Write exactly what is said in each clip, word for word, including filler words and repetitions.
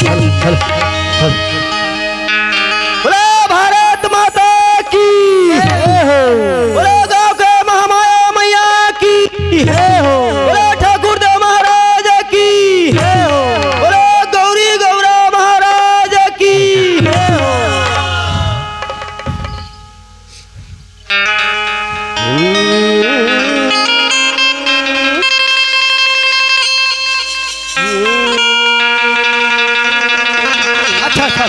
Hello, hello, hello. बोलो भारत माता की। जय हो। बोलो गाँव के महामाया मैया की। जय हो। बोलो ठाकुर देव महाराज की। जय हो। बोलो गौरी गौरा महाराज की। जय हो। अच्छा, अच्छा।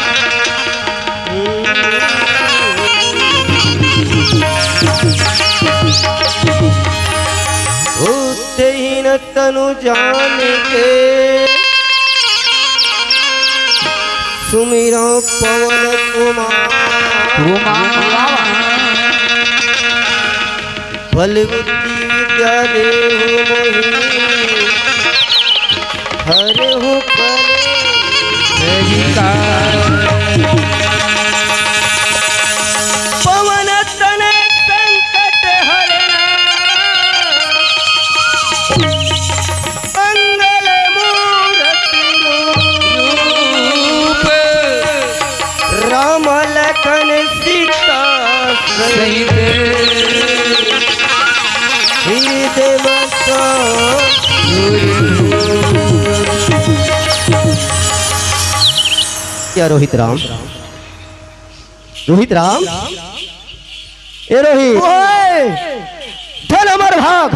उतहीन तनु जान के सुमिरौं पवन कुमार। कुमार। बलवती विद्या देहु मोहि, हरहु कलेश विकार। पवन तनय संकट हरना, मंगल मूरति रूप। राम लखन सीता सहित, हृदय बसो। क्या रोहित राम? रोहित राम? ए रोहित। ओए! धन हमर भाग।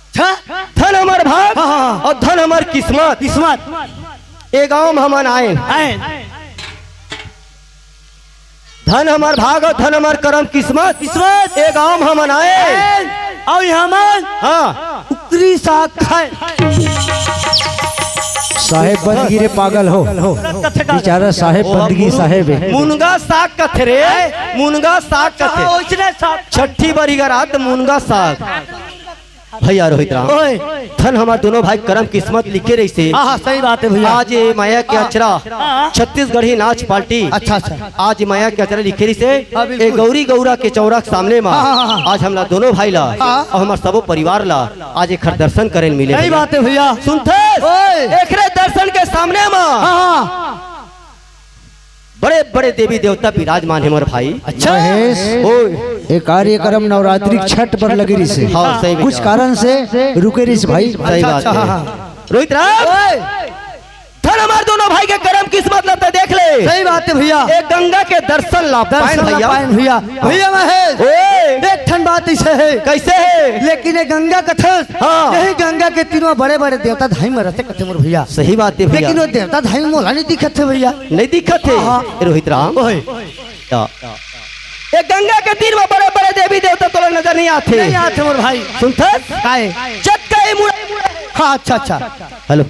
अच्छा? धन हमर भाग हाँ, हाँ, हाँ। अउ धन हमर किस्मत। किस्मत। ए गांव म हमन आएन। आएन। धन हमर भाग अउ धन हमर करम किस्मत। किस्मत। ए गांव म हमन आएन। आएन। अउ हमन हाँ। कुकरी साग खाएन। साहेब बंदगी रे पागल हो। कथे का? बेचारा साहेब बंदगी साहेब हे। मुनगा साग कथे रे। मुनगा साग कथे। हाँ, ओइसने साग। छट्ठी बरिगर आत मुनगा साग। भैया रोहित राम, ओए। धन हमार दोनों भाई करम किस्मत लिखे रहिसे। हाँ, हाँ, सही बात है भैया। आज ये माया के हाँ। अचरा, हाँ। छत्तीसगढ़ी नाच पार्टी। अच्छा, अच्छा। आज ये माया के अचरा लिखे रहिसे। हाँ, बिल्कुल। ए गौरी गौरा के चौरा के सामने मा हाँ, हाँ, हाँ। आज हमला दोनों भाई ला हाँ। अउ हमार सबो परिवार ला आज एखर दर्शन करे ल मिले सही भैया। बात है भैया। सुनथस? ओए। एकरे दर्शन के सामने मा हाँ, हाँ। बड़े बड़े देवी देवता विराजमान हे मोर भाई। अच्छा। महेश, ओए। ये कार्यक्रम नवरात्रि छठ पर लगी रहिसे। हाँ, सही कुछ भैया। कारण से रुके रहिसे भाई। सही अच्छा, बात अच्छा, है। हाँ, हाँ। रोहित राम, ओए। धन हमार दोनों भाई के करम किस्मत ला त देख ले। सही बात है भैया। एक गंगा के दर्शन ला पाएन दर्शन ला भैया। पाएन भैया। भैया महेश, ओए। एक ठन बात ऐसे है। कैसे है? लेकिन ये गंगा कथस, हाँ। यही गंगा के तीनों बड़े बड़े देवता धाई में रहते कथे मोर भैया। सही बात है भैया। लेकिन वो देवता धाई में मोला नहीं दिखत है भैया। नहीं दिखत है? हाँ, हाँ। ए रोहित राम। ओए। या। ए गंगा के तीर में बड़े बड़े देवी देवता तोला नजर नहीं आथे। नहीं आथे मोर भाई। सुनथस? काहे? जतका ए मुड़ा। हाँ, अच्छा, अच्छा। हेलो।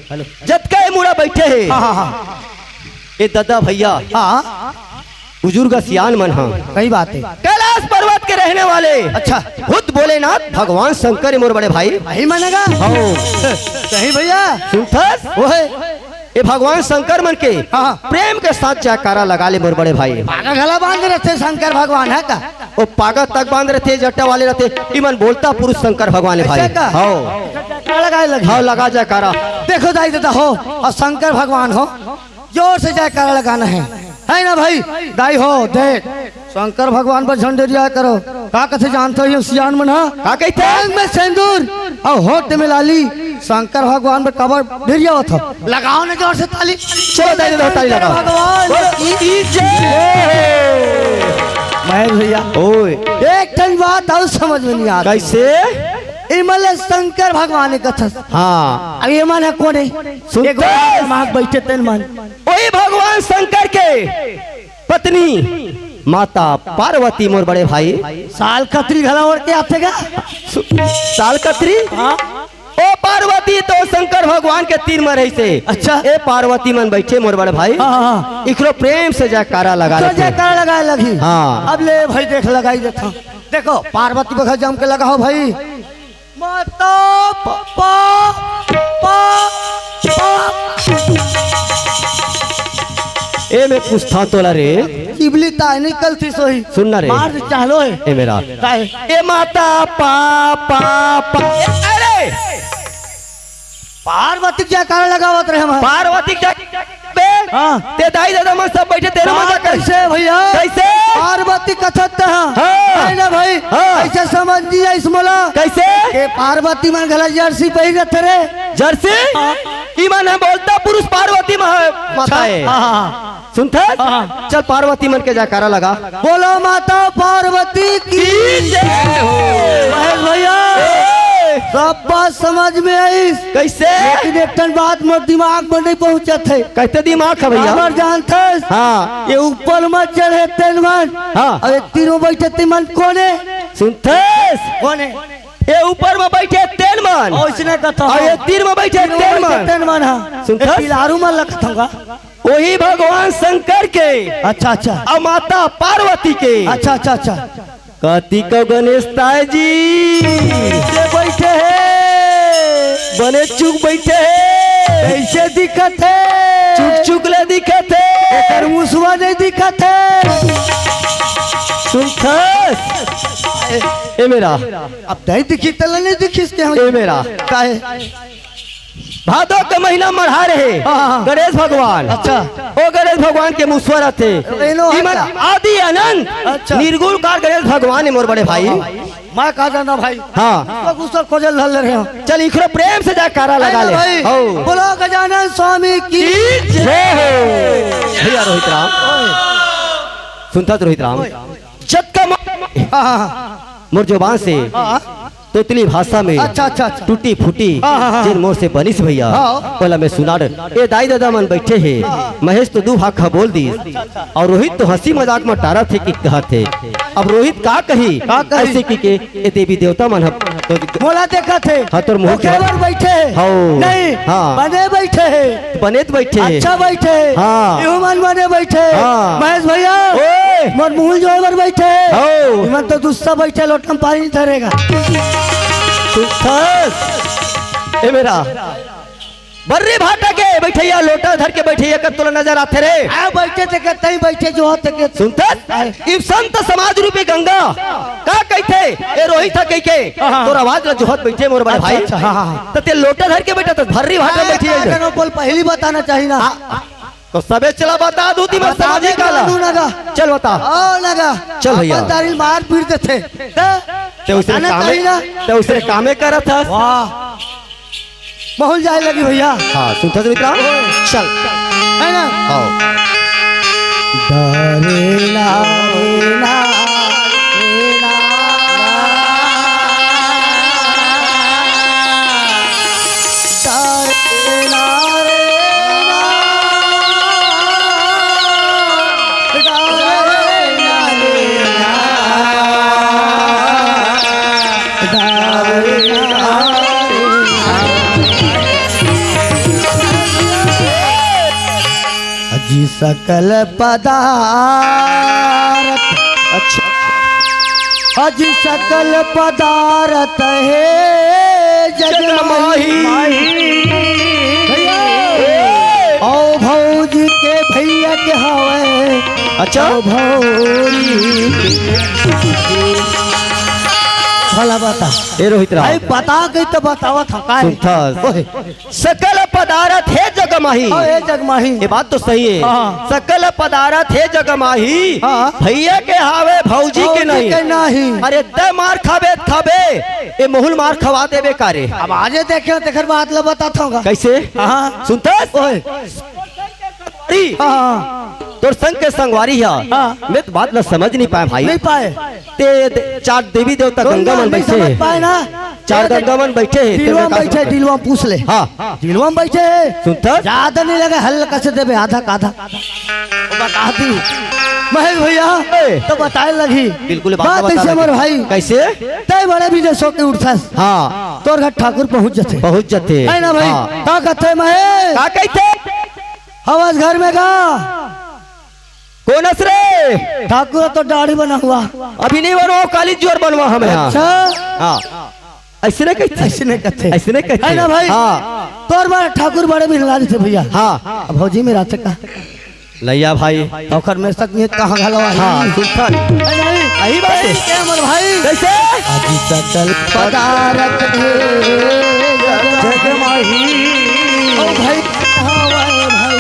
जतका ए मुड़ा बैठे हे। हाँ, हाँ, हाँ। ए दादा भैया। हाँ। बुजुर्ग सियान मन ह। सही बात है। कैलाश पर्वत के रहने वाले। अच्छा। खुद भोलेनाथ भगवान शंकर हे मोर बड़े भाई। वही मानेगा। हाँ। सही भैया। सुनथस? ओए। ए भगवान शंकर मन के हाँ। प्रेम के साथ जयकारा लगा ले मोर बड़े भाई। पागा गला बांध रहते शंकर भगवान है का? ओ पागा तक बांध रहते, जट्टा वाले रहते, इमन बोलता पुरुष शंकर भगवान हे भाई। ऐसा का? हाँ। जयकारा लगाए लगी। हाँ, लगा जयकारा। देखो दाई दादा हो, अउ शंकर भगवान हो, जोर से जयकारा लगाना है, है ना भाई? दाई हो, देख, शंकर भगवान पर झन डेरिया करो। का कथे जानत हो ये सियान मन ह? का कहिथे? आंख में सिंदूर अउ होठ में लाली, शंकर भगवान पर काबर डेरियावत हो? लगाओ ना जोर से ताली। चलो, ताली लगाओ, ताली लगाओ। भगवान की जय। महेश भैया, ओए। एक ठन बात अउ समझ में नहीं आत। कैसे? इमन ल शंकर भगवान कथस। हाँ। अब ये मन ह कोन हे? सुनथस? एक बार दिमाग बैठे तेन मन। वही भगवान शंकर के पत्नी माता पार्वती मोर बड़े भाई। साल कतरी घला ओढ़ के आथे गा? सु-, साल कतरी? हाँ। ओ पार्वती तो शंकर भगवान के तीर में रहिसे। अच्छा। ए पार्वती मन बैठे मोर बड़े भाई। हाँ, हाँ, हाँ। इखरो प्रेम से जयकारा लगा तो लेथे। जयकारा लगा लगी। हाँ। अब ले भाई देख लगाई देता। देखो पार्वती बखा जम के लगा हो भाई। माता पापा पापा। ए में कुछ था तोला रे। चिबली ताय निकलती सोही। सुन ना रे। मार दे चालो है। ए मेरा। ताय। ए माता पापा पा। अरे पार्वती के जयकारा लगावत रहे हम। पार्वती के जय-, बे, हाँ। ते दाई दादा मन सब बैठे, तेरे मजा कर। कैसे भैया? कैसे? पार्वती कथत ह। हाँ। है ना भाई? हाँ। कैसे समझ दिया इस मोला? कैसे? के पार्वती मन घला जर्सी पहिरत रे। जर्सी? हाँ। ई मन ह बोलता पुरुष पार्वती म-, माता है। हाँ, हाँ, हाँ। सुनथस? हाँ। चल पार्वती मन के जयकारा लगा। बोलो माता पार्वती की की जय हो। महेश भैया, ए। सब बात समझ में आइस। कैसे? लेकिन एक ठन बात मोर दिमाग में नहीं पहुंचत है। कैसे दिमाग है भैया? काबर जानथस? हाँ। ये ऊपर में चढ़े तेन मन। हाँ। अउ ये तीनों बैठे तेन मन कोने? सुनथस? कोने? ये ऊपर में बैठे तेन मन। अउ इसने कथा अउ ये तीर में बैठे तीनों तेन बैठे मन। तेन मन, हाँ। सुनथस? ये पिलारू मन लगत होगा। वही भगवान शंकर के अच्छा, अच्छा। अउ माता पार्वती के। अच्छा, अच्छा, अच्छा। कतिक गणेश ताय जी। ये बैठे हे। बने चुक बैठे हे। कैसे दिखत हे? चुक चुक ले दिखत हे। एकर मुसवा नहीं दिखत हे। सुनथस? ए मेरा। अब नहीं दिखी तले नहीं दिखिस के हम। ए मेरा। काहे? भादो के महीना मढ़ा रहे हाँ, हाँ। गणेश भगवान। अच्छा। ओ गणेश भगवान के मुसवा रथे। एनो इमन हटा। आदि अनंत अच्छा। निर्गुण कार गणेश भगवान हे मोर बड़े भाई। मैं कहा जाना भाई। हाँ। तो गुस्सा खोजल धर ले रहे हो। चल इखरो प्रेम से जयकारा लगा ले। भाई। हो। बोलो गजानन स्वामी की की जय हो। भैया रोहित राम। सुनथस रोहित राम। जतका म-, हाँ, हाँ, हाँ। मोर जुबान से हाँ। तोतली भाषा में अच्छा, अच्छा, अच्छा। टूटी फूटी हाँ, हाँ, हाँ। जेन मोर से बनिस भैया, हाँ। ओला मैं सुना डर। ए दाई ददा मन बैठे हे, हाँ। महेश तो दू भाखा बोल दिस, अउ रोहित तो हंसी मजाक में टारत हे कि कहत हे। अब रोहित का कही? का कही? ऐसे कि के ए देवी देवता मन ह तो मोला देखत हे। हाँ, तोर मुंह ओके के बर बैठे हे। हौ। नहीं, हाँ। बने बैठे हे। बने त बैठे हे। अच्छा बैठे हे। हाँ। इहू मन बने बैठे हे। हाँ। महेश भैया, ओए। मोर मुंह जोए बर बैठे हे। हौ। इमन तो दूसरा बैठे लोटम पानी धरेगा। तू सुनथस? ए मेरा, भर्री भाटा के बइठइया, लोटा धर के बइठइया, कब तोला नजर आथे रे? आ, बइठे ते के, तई बइठे जो होते के। सुनथस? आए। इब संत समाज रूपी गंगा का कहिथे, ए रोहित ह कहिके, हाँ, हाँ। तोर आवाज ल जोहत बइठे मोर बड़े अच्छा, भाई। अच्छा, हाँ, हाँ, हाँ। त ते लोटा धर के बइठे त भर्री भाटा में बइठे। अरे, बोल, पहली बताना चाहिए ना। हाँ, तो सबे चला बता दूं, ती मैं बता समझ दे, काला। जानू ना गा। चल बता। ओ ना गा। चल भइया। अपन तारी मार पीट देथे। ते ते उसे बताना कामे, चाहिए ना। ते उसे कामे करत हस। वाह। बहुत जाए लगी भइया। हाँ, सुनथस मित्रा? चल। है ना? आओ। डरे ना, रे ना, रे ना। डरे ना, रे ना। डरे ना, रे ना। अजी सकल पदार्थ, अच्छा। अजी सकल पदार्थ हे जग माही। जग माही। भइया, ए। ओ भौजी के भइया के हवय। अच्छा। ओ भौजी के। भला बता। ए रोहित राम। भाई बता के तो बतावत हंव, काय? सुनथस। ओए। सकल पदारथ हे जग माही। हाँ, हे जग माही। ये बात तो सही है। हाँ। सकल पदारथ हे जग माही। हाँ। भइया के हावे भौजी के भौजी नहीं। के नहीं। अरे तै मार खाबे त खाबे, ए महुल मार खवा देबे का रे। अब आजे देखे तेखर बात ल बताथंव गा। कैसे? हाँ। सुनथस? ओए। अरे, हाँ। तोर संग के संगवारी ह। हाँ। मैं तो बात ल समझ नहीं पाए भाई। नहीं पाए। ते दे-, चार देवी देवता तो गंगा ना, मन नहीं बइठे समझ हे। पाए ना। चार ते गंगा मन बइठे हे, दिलवा तेरे में का बइठे, समझ? दिलवा पूछ ले। हाँ। दिलवा में बइठे हे। सुनथस? ज्यादा नहीं लगे, हल्का से देबे, आधा का आधा। वो बता दी। महेश भइया, ए। तो बताए लगी। बिल्कुल, बात बात बता ऐसे लगी। अमर भाई। कैसे? तय बड़े भी जैसो के उठथस। हाँ। तोर घर ठाकुर पहुँच जथे। पहुँच जथे। है ना भाई? हाँ। का कहथे महेश? का कहथे? हवस घर में का? कोन अस रे? ठाकुर तो दाढ़ी बना हुआ। अभी नहीं बनवाओ, काली जोर बनवा हमें यहाँ। अच्छा। हाँ। ऐसे नहीं कहते। ऐसे नहीं कहते। ऐसे नहीं कहते। है ना भाई? हाँ। तोर बार ठाकुर बड़े भी लगा देते भइया। हाँ। अब भौजी में रहते का? लइया भाई। ओखर में सक में कहाँ घलो आई? हाँ, सुनथन। है नहीं? यही बात है। क्या मोर भाई? कैसे? अजी सकल पदारथ हे जग माही। ओ भाई, हवय भाई।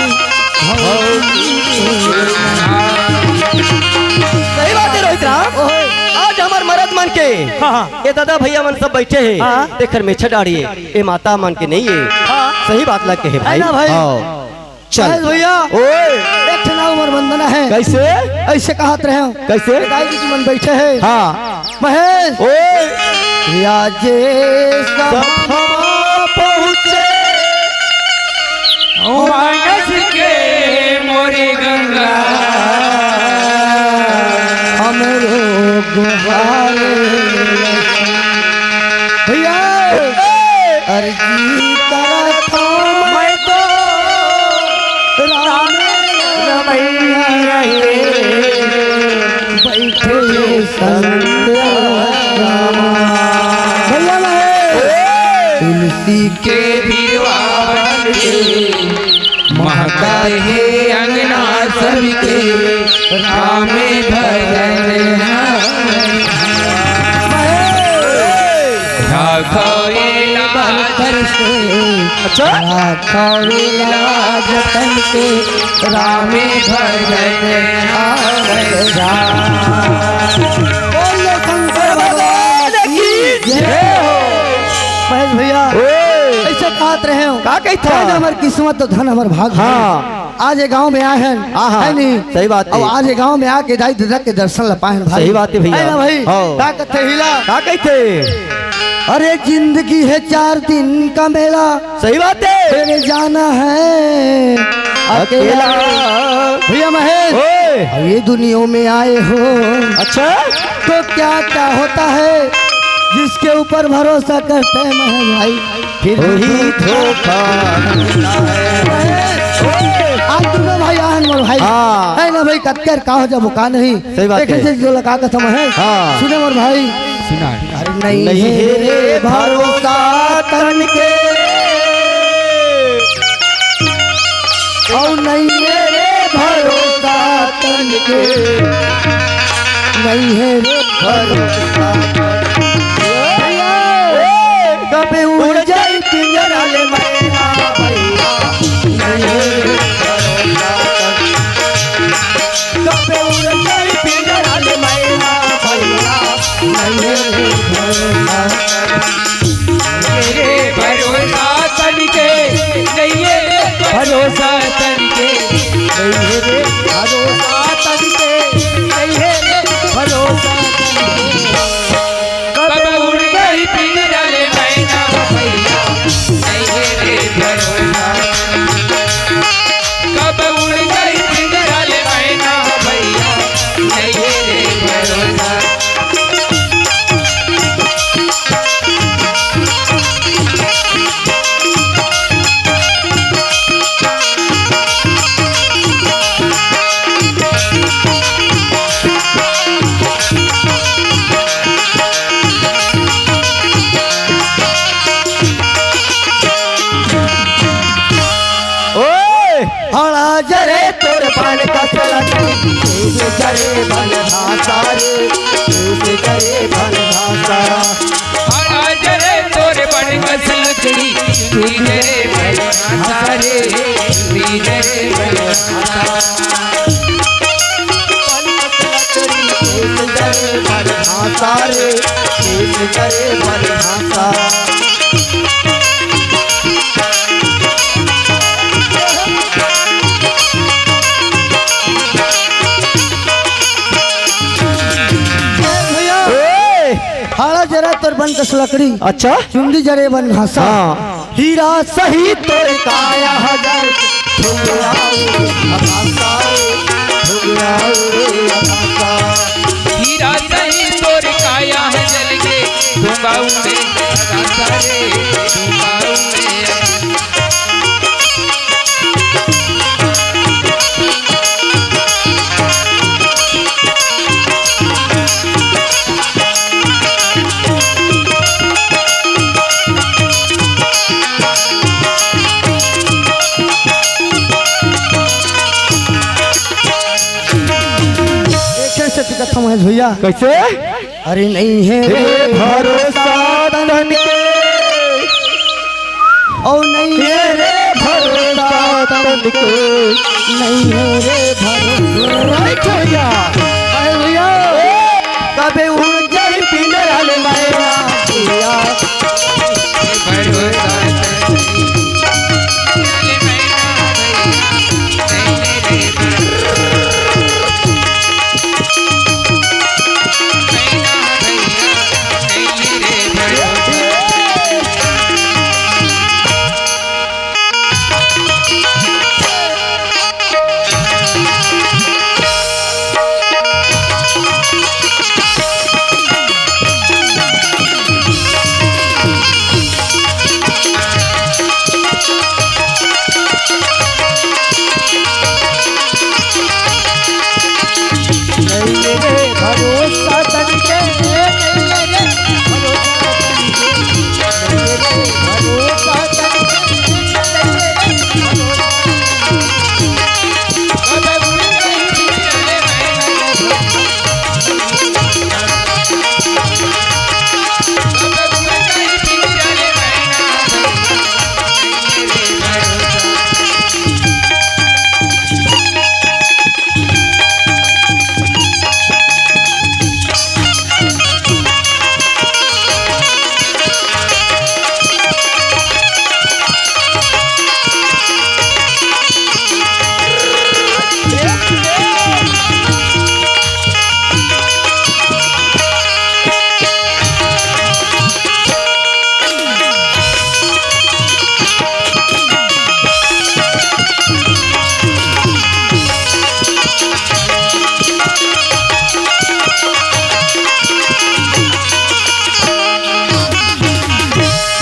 सही बात है रोहित राम। ओए। आज हमर मरद मन के हाँ, हाँ। ये दादा भइया मन सब बइठे हे। हाँ। तेखर मेछा डाढ़ी हे, ये माता मन के नहीं हे। हाँ। सही बात ल कहे भाई। है ना भाई? हाँ। चल। महेश भइया। ओए। एक ठे नाव मोर वंदना हे। कैसे? ऐसे कहत रहे हंव। कैसे? दाई जी मन बइठे हे। हाँ। महेश। ओए। या जे सब सफा पहुँचे। मानस के मोरी गंगा। हमरो गुहार। भइया। अर्जी करत हंव मैं तो राम रमैया हे, बइठे संत रामा। भइया ना हे। तुलसी के बिरवा बन के महकत हे अंगना सबके, रामे भजन हरि। राखो ये लाज, अच्छा? राखो ये लाज तन के, रामे भजन हरि। बोलिए शंकर भगवान की जय हो। महेश भइया, ओए। ऐसे कहत रहे हंव। का कहिथस? धन हमर किस्मत, धन हमर भाग। हाँ। आज ये गांव में आए हन, हाँ, हाँ। है नी? सही बात है। अब आज ये गांव में आके दाई ददा के दर्शन ल पाए हन भाई। सही बात है भइया। है ना भाई? हाँ। का कथे हीला? का कहिथे? अरे जिंदगी है चार दिन का मेला, सही बात है। फिर जाना है अकेला। अकेला। भइया महेश, ओए। अब ये दुनिया में आए हो अच्छा। तो क्या क्या होता है जिसके ऊपर भरोसा करते हैं महेश भाई, फिर वही धोखा। आज दुनो भाई आहन मोर भाई। हाँ। है ना भाई, कतकर का हो जब का नहीं। सही बात है। एक चीज जो लगा के समय है। हाँ। सुने मोर भाई। सुना। अरे नहीं नहीं है है रे रे भरोसा। के नहीं हे रे भरोसा। कबे उड़ जाई पिंजरा ले मैना भैया, नहीं हे रे भरोसा। कबे उड़ जाई पिंजरा ले मैना भैया, नहीं हे रे भरोसा। तेरे भरोसा तन के, नहीं हे रे भरोसा तन के, नहीं हे रे भरोसा तन के, नहीं हे रे भरोसा तन के। कब उड़ गई पिंजरा ले मैना भैया, नहीं हे रे भरोसा। कब उड़ गई पिंजरा ले मैना भैया, नहीं हे रे भरोसा। ओए! हड़ा जरे तोर बन कस लकड़ी, तेज जरे बन भाषा रे, तेज जरे बन भाषा। हड़ा जरे तोर बन कस लकड़ी, तेज जरे बन भाषा रे, तेज जरे बन भाषा। बन कस लकड़ी, तेज जरे बन भाषा रे, तेज जरे बन भाषा। भैया, ए! हाड़ा जरा तोर बन कस लकड़ी। अच्छा। चुंदी जरे बन घासा। हाँ। हीरा सही तोर काया हजार। हीरा सही तोर काया है जल के, धुआं उड़े लगाता रे, धुआं उड़े। एक से टिकट हम है भैया। कैसे? अरे नहीं हे रे भरोसा तन के, ओ नहीं हे रे भरोसा तन के, नहीं हे रे भरोसा। राइट भैया, अरे भैया, कबे उड़ जाई पिंजरा ले मैना भैया।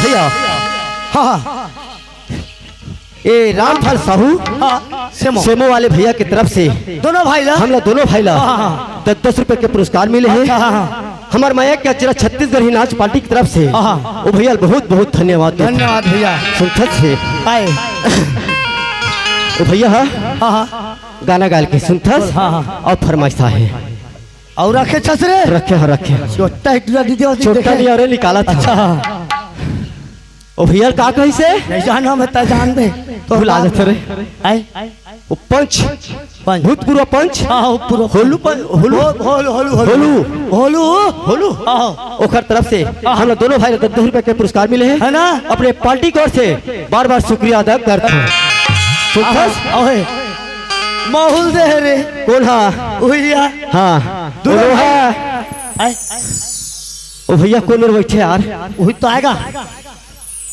भैया, हाँ, हाँ। ए रामफल साहू, हाँ, सेमो। सेमो वाले भैया के तरफ से दोनों भाई ला? हम ला दोनों भाई ला हाँ, हाँ, हाँ। दस दस रुपए के पुरस्कार मिले हे। अच्छा, हाँ, हाँ। हमर मया के अचरा छत्तीसगढ़ ही नाच पार्टी की तरफ से हाँ, हाँ। ओ भैया बहुत बहुत धन्यवाद देत हन। धन्यवाद भैया। संथस हे। आए। ओ भैया हा? हाँ, हाँ। गाना गाल के सुनथस। हाँ, हाँ। अउ फरमाइश आहे। अउ रखे छस रे? रखे, हाँ, रखे। चोट्टा एक दूसरा दीदी होती चोट्टा देखे। नहीं, अरे निकाला था। अच्छा। ओ भैया, का कहिसे? नहीं जाना, मैं तो जान दे। तो भुला जात रे। आए? ओ पंच। पंच। भूतपूर्व पंच। हाँ, हाँ, पूर्व। होलू पंच, होलू। हो-, होलू, होलू, होलू। होलू। होलू। होलू। हाँ, हाँ। ओकर तरफ से हाँ। हम लोग दोनों भाई ला दस रुपया के पुरस्कार मिले हे। है ना? अपने पार्टी की ओर से बार-बार शुक्रिया अदा करत हन। सुनथस? हाँ, हाँ, ओए। माहौल दे हे रे। कोन हा? भैया। हाँ। दोनों ओ हा। भाई। आए। ओ भैया, कोन मेर बइठे यार? वही तो आएगा।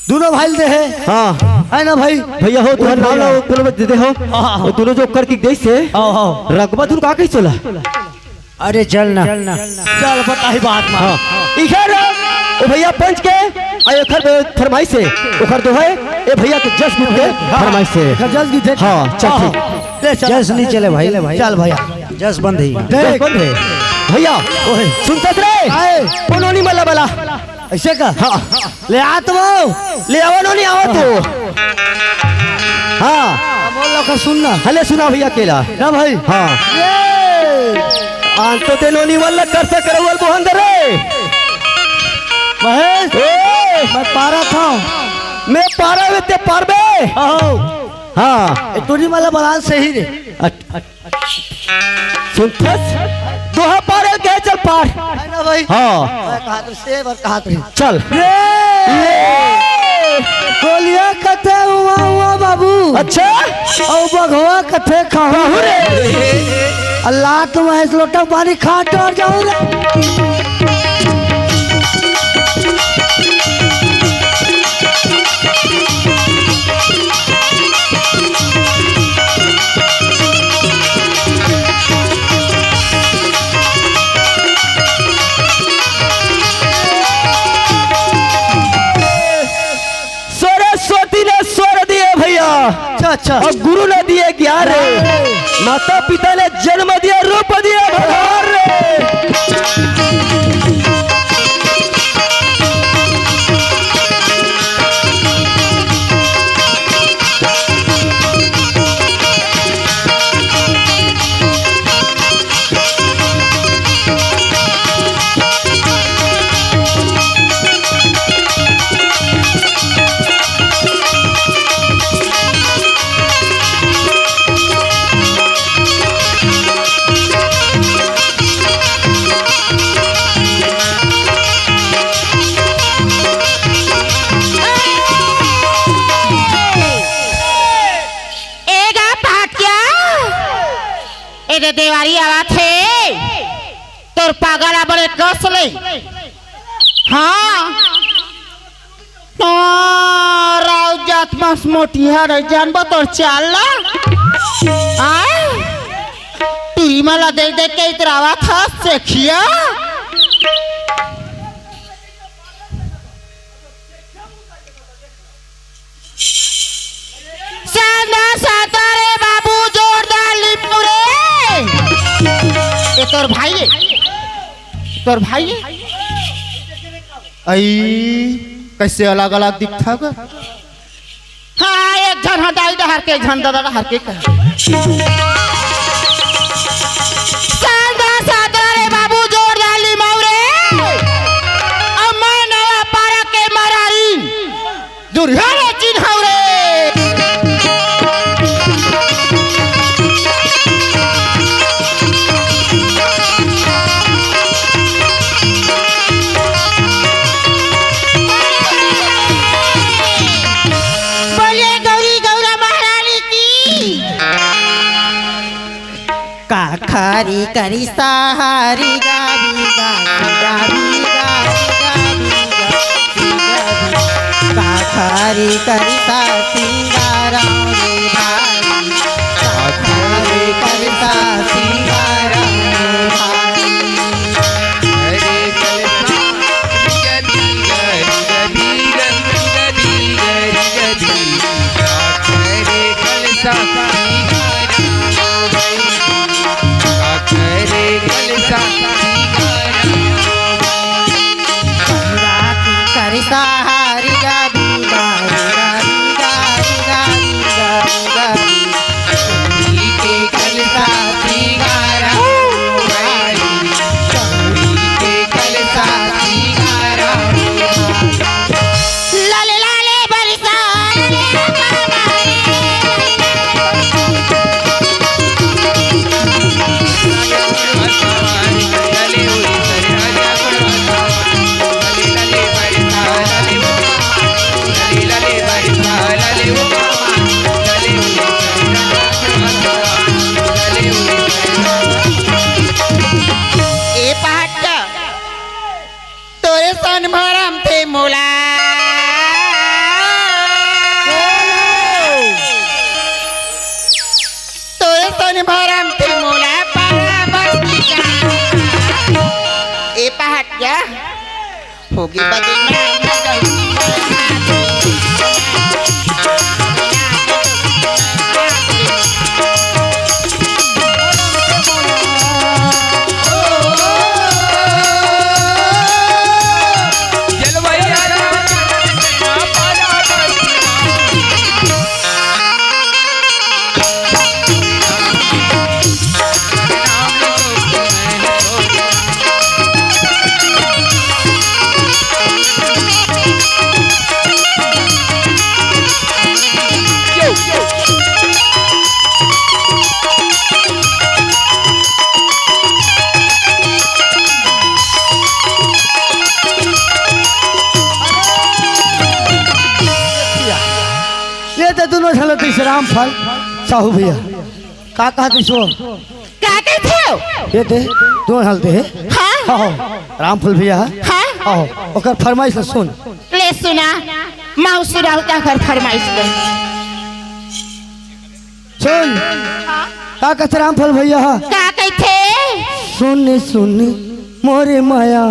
दोनों भाई दे हे। हाँ। है ना भाई? भैया हो, तुहर नाम ला ओकर में दे दे हो। हाँ, हाँ। ओ दोनों जो कर के देइस हे। हाँ, हाँ। रकबा धुन का कहिस ओला? अरे जल ना। चल बताही बात मा। हाँ। इखर ओ भैया पंच के, आ एखर बे फरमाइश हे, ओखर दोहे, ए भैया के जस गीत के हाँ। फरमाइश हे। एखर जस गीत हे। हाँ, चल हाँ, ठीक। हाँ। ले चल, जस नहीं चले भाई। चल भैया। जस बंद ही। देख। जस बंद हे। भैया, ओहे। सुनथस रे? आए। कोनो नहीं मला बला। अइसे का? हाँ। ले आ तो वो। ले आवा नोनी, आवा तो। हाँ। बोल लो का सुन ना। हले सुना भैया केला। ना भाई। हाँ। ये। आन तो ते नोनी वाला कर से करवल बोहन दे रे। महेश। ए। मैं पारा था। मैं पारा में ते पारबे। आओ। हाँ। ए, टूरी वाला बलान सही रे। अट, अट। सुनथस? दोहा पार के चल पार। है ना भाई? हाँ। मैं कहा तो से बार कहा तो। चल। ये। गोलिया कथे हुआ हुआ बाबू। अच्छा? अउ बघवा कथे खाहू। खाहू रे। अल्लाह तुम इस लोटा पानी खा डर जाओ रे। सरस्वती ने स्वर दिए भैया। अच्छा, अच्छा। अउ गुरु ने दिए ज्ञान रे। माता पिता ने जन्म दिया, रूप दिया भगवान रे। ए गा पाटिया, ए दे देवारी आवत हे, तोर पागा ला बड़े कस ले। हाँ। हाँ, राउत जात मांस मोटिहा रह जानबो तोर चाल ला। आय? टूरी मन ला देख देख के इतरावत हस, सेखिया। सांदा साता रे बाबू, जोरदार लिपू रे। ए तोर भाई ए, तोर भाई ए। अई, कइसे अलग-अलग दिखथा गा? हाँ, एक झन ह दाई डहर के, एक झन ददा डहर के कह। सादा सादा रे बाबू, जोर डाली मऊ रे। अम्मा नवा पारा के मरारी। दुरिहा रे चिन्हाऊ रे। बोलिए गौरी गौरा महारानी की। काखरी करी सहारी गारी गारी गारी गारी गारी गारी। काखरी करी सा सिंगाराम रे भाई। काखरी करी सा सिंगाराम रे भाई। भरम थी मोला पारा बस्ती का। ए पहाटिया, होगी बदनाम। ये तो दोनों झन ल दिस रामफल साहू भैया। का कहत दिस वो? का कहत हो? ये दे, दोनों झन ल दे। हाँ? हाँ, हाँ, रामफल भैया। हाँ? हाँ, ओकर फरमाइश ल सुन। ले सुना, माऊ सुनाऊ त ओकर फरमाइश ले। सुन, का कहत रामफल भैया? का कहत हे? सुन, सुन, मोरे माया,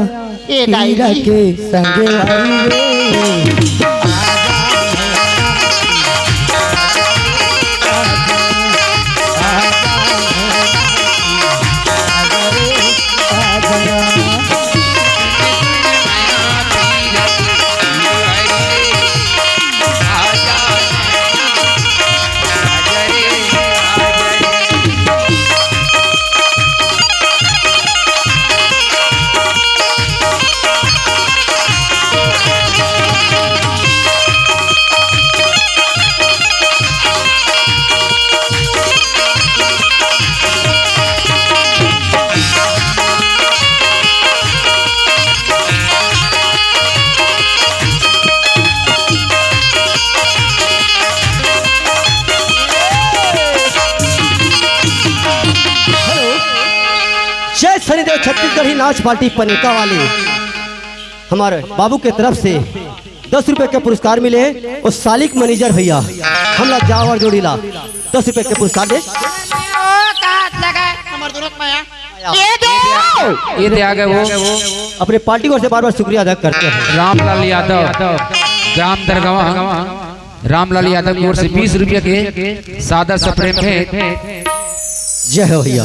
ए दाई हीरा जी। के संगे वाली रे। हेलो, जय शनिदेव छत्तीसगढ़ी नाच पार्टी पनेका वाले हमारे बाबू के तरफ से दस रुपए के पुरस्कार मिले हे। वो सालिक मैनेजर भैया, हमला जावर जोड़ी ला दस रुपए के पुरस्कार दे। ओ, का लगा? हमर दुनों के माया। ये दे। ये दे आ गए वो। अपने पार्टी की ओर से बार बार शुक्रिया अदा करते हैं। रामलाल यादव, ग्राम दरगावा, रामलाल यादव की ओर से बीस रुपया के सादा सा प्रेम भेंट। जय हो भैया।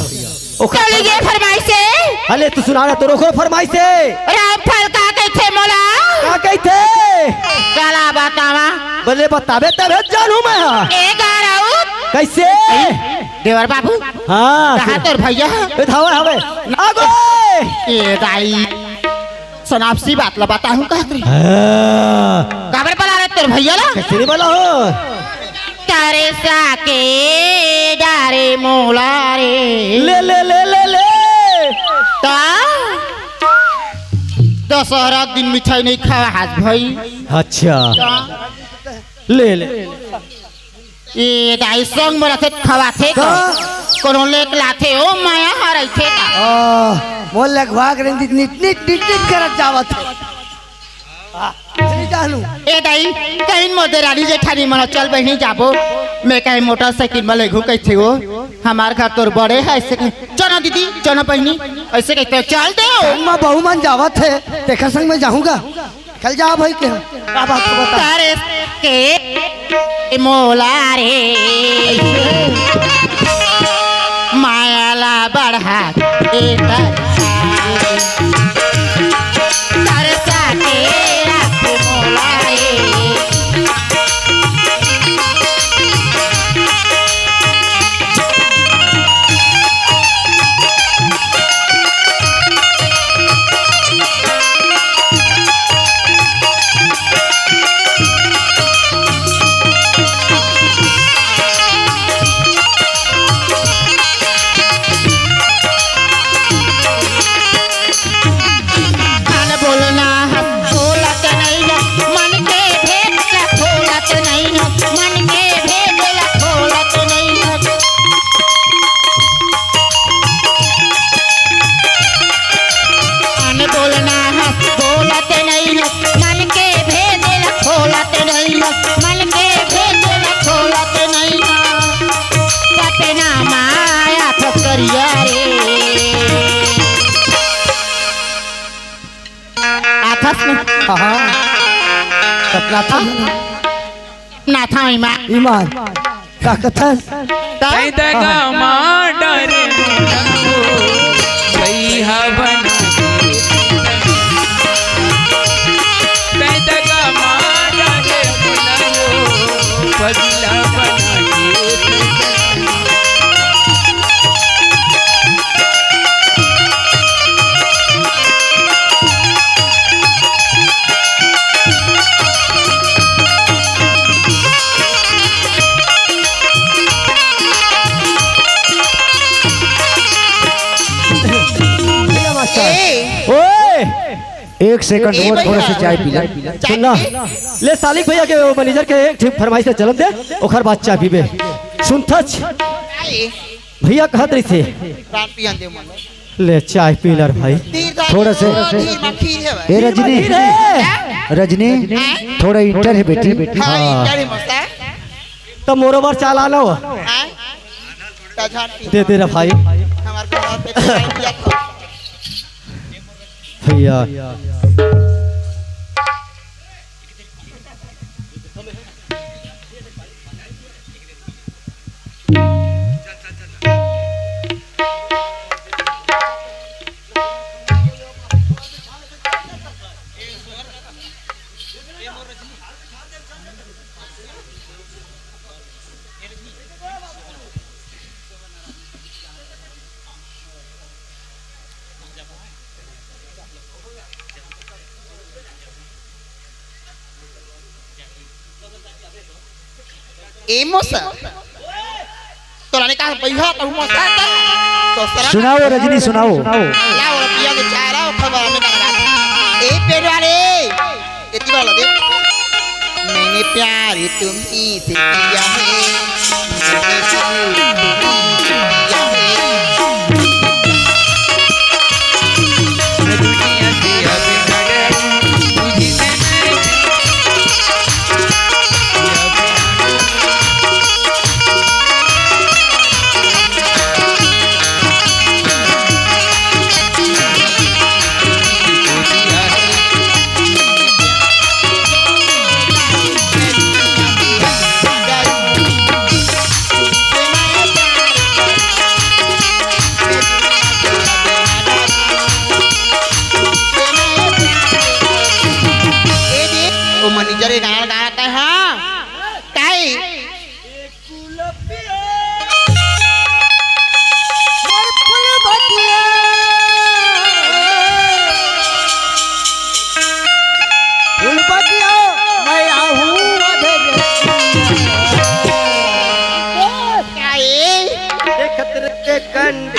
ओकर चल ये फरमाइश हे। अले तू सुना ना, तो रोको फरमाइश हे। रामफल का कहिथे मोला? का कहिथे? चला बतावा। बले बताबे तबे जानू मैं हा। ए गारऊ। कैसे? देवर बाबू। हाँ, कहाँ सुन। तोर भैया? ए, धावा, धावा। आगो। ए दाई। सोनापसी बात ला बताहूँ कहत रही। हाँ। काबर बला रहे तोर भैया ला? कैसे नहीं बला हो? तरसा के डारे मोला रे। ले, ले, ले, ले, ले। ता? दशहरा के दिन मिठाई नहीं खावा हाथ भाई। अच्छा। ता? ले, ले। ए दाई संग म रथे त खवाथे का? का? कोनो लेक लाथे ओ माया ह रहिथे का? आ, मोर लगवा के रंजीत निट, निट, निट, निट करत जावत हे। आ, नहीं जानू। ए दाई, कहीं मोर देरानी जेठानी मन चल बहिनी जाबो। मैं कहे मोटरसाइकिल म लेगहूँ कहिथे ओ। हमार घर तोर बड़े हे ऐसे कहे। चलो दीदी, चलो बहिनी, ऐसे कहिथे चल दे ओ। संग म बहू मन जावत हे, तेखर संग मैं जाहूँ गा। कल जा भाई के का बात को बता। तरस के मोला रे, माया ला बढ़ा के तरसा। तरसा के राख मोला रे। हाँ, हाँ। सपना था। ना था ईमान। ईमान। का कथस? तैं दगा मार डारे मुनहो, भैया बना के। तैं दगा मार डारे मुनहो, पगला बना के। भैया मास्टर। ए। ओए! एक सेकंड ए और, थोड़ा भैया। सा चाय पी ले। चाय सुन ना। पी? ले सालिक भैया के, वो मैनेजर के एक ठे फरमाइश से चलन दे, ओकर बाद चाय पीबे। सुन थच। चाय। भैया कहत रहिसे। प्राण पियन दे मन। ले चाय पी ले रे भाई। तीर दा थोड़ा से। ओ, धीर मा खीर है भाई। ए रजनी, धीर है। रजनी, हैं? थोड़ा इंटर है बेटी। हाँ, हाँ। इंटर है मस्त है। तो मोरो बार चाला लो। हैं? ता झांट पी। दे दे रे भाई। हमार को हाथ पे चाय दिया था। भैया। ए मौसा, तोला ने कहा भैया कहूँ मौसा त, तो सरक सुनाओ रजनी, सुनाओ। लाओ रुपया के चारा, खबर हमें बना। ए पेड़ वाले, ये ती वाला देख। मैंने प्यार तुम्ही से किया है, मैंने प्यार तुम्ही से किया है। मैं दुनिया से अब न डरूं, तुझसे मैं ए दे, ओ मैनेजर, ये गाना गाना है, हाँ? काई? फूलबतिया, मैं आहूँ अधे देखत रहे कंठ।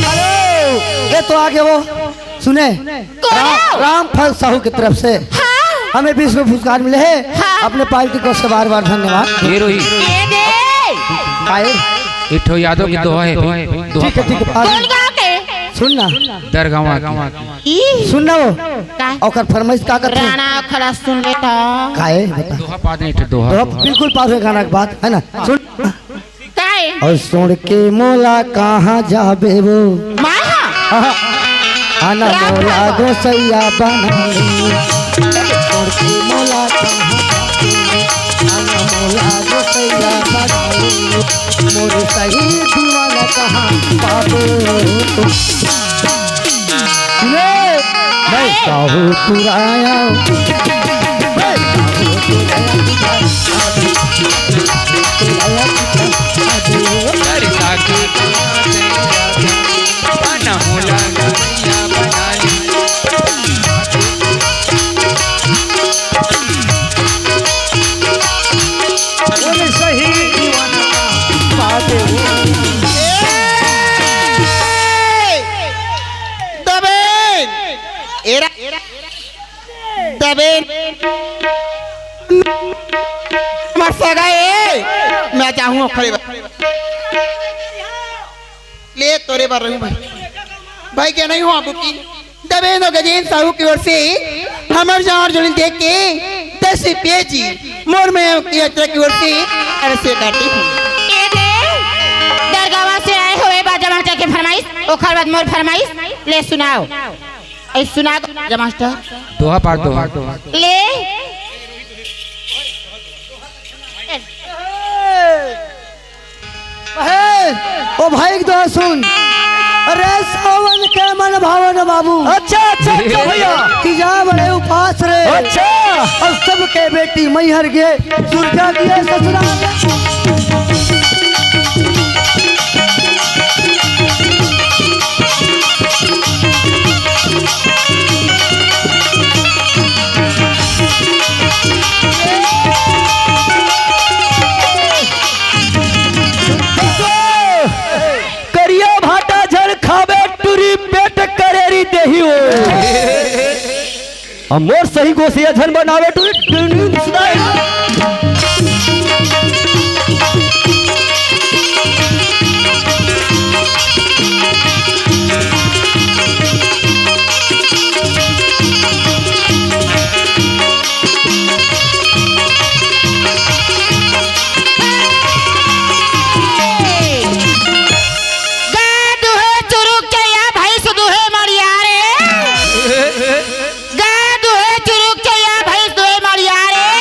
अरे, ये तो आ गया वो। सुने, कौन राम, है? रामफल साहू की तरफ से हाँ। हमें बीस रुपए पुरस्कार मिले हैं। हाँ। अपने पार्टी को से बार बार धन्यवाद। ये रोही। ये दे। आए। एक ठो यादव की दोहा है भाई, दोहा। ठीक है, ठीक है, पास। कौन गाँव के? सुन ना। दरगावा की। ई। सुन ना वो। का? ओकर फरमाइश का करते हैं? राणा खड़ा सुन लेता। काहे? बता। दोहा पाद नहीं, एक ठो दोहा, दोहा दोहा। बिल्कुल पास है गाना के बाद, है ना? सुन। काहे? और सुन के मोला कहाँ जाबे वो? माँ। आहा। आना राम मोला बाबा। गोसैया बना ले। सुन के मोला कहाँ जाबे वो? आना मोला गोसैया बना ले। मोर सही दीवाना कहाँ पाबे? ले, मैं साहू पुराया। मैं साहू पुराया। बोले सही दीवाना का बात है वो। ए! दबे! एरा! दबे! मर सगा ए! मैं जाहूं खड़े बा। ले तोरे बर रहूं भाई। भाई के नहीं हो आबू की। दबे नो गजेंद्र साहू की ओर से हमर जावर जोड़ी देख के दस रुपये जी मोर में की यात्रा की ओर से अरे से काटी हूँ। ए दे, दरगावा से आए हुए बाजा मास्टर के फरमाइश, ओखर बाद मोर फरमाइश, ले सुनाओ। ए सुना बाजा मास्टर। दोहा पाठ, दोहा। ले। हे, ओ भाई, एक दोहा सुन। अरे सावन के मन भावन बाबू। अच्छा, अच्छा, अच्छा भैया। तीजा बड़े उपास रे। अच्छा। अउ सबके बेटी मैहर गे, सुरजा गे ससुराल। करिया भाटा झन खाबे, टूरी पेट करेरी देही हो। अब मोर सही गोसिया झन बनावे, टूरी डुंडुन सुनाई। गा दुहे चुरुक चैया भैंस दुहे मरिया रे। गा दुहे चुरुक चैया भैंस दुहे मरिया रे।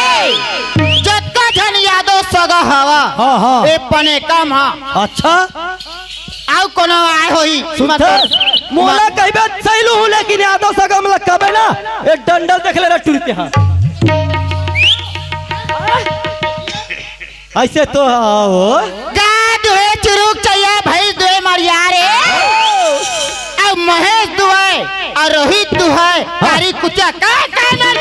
जतका झन यादव सगा हवा, हाँ, हाँ। ए पने कम हा। अच्छा। अउ कोनो आए होही, सुनत मत हस? मोला कहिबे सैलू हूँ, लेकिन यादव सगा मोला कबे ना, ए डंडल देख ले रे टूरी तेहा। ऐसे तो आओ। गा दुहे चुरुक चैया भैंस दुहे मरिया रे। अउ महेश दुहे, अउ रोहित दुहे, कारी कुचा का, का ना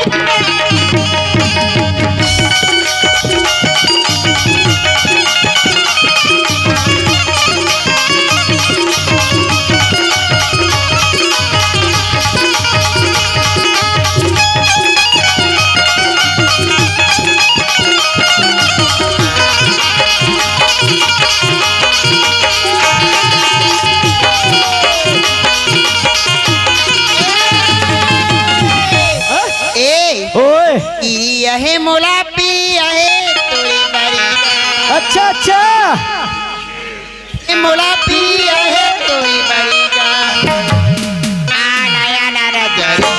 ए, ओए। ई अहे मोला पी अहे तोरी बारी। अच्छा, अच्छा। मोला पिया हे तोरी बड़ी जान। आ नया नया जरी।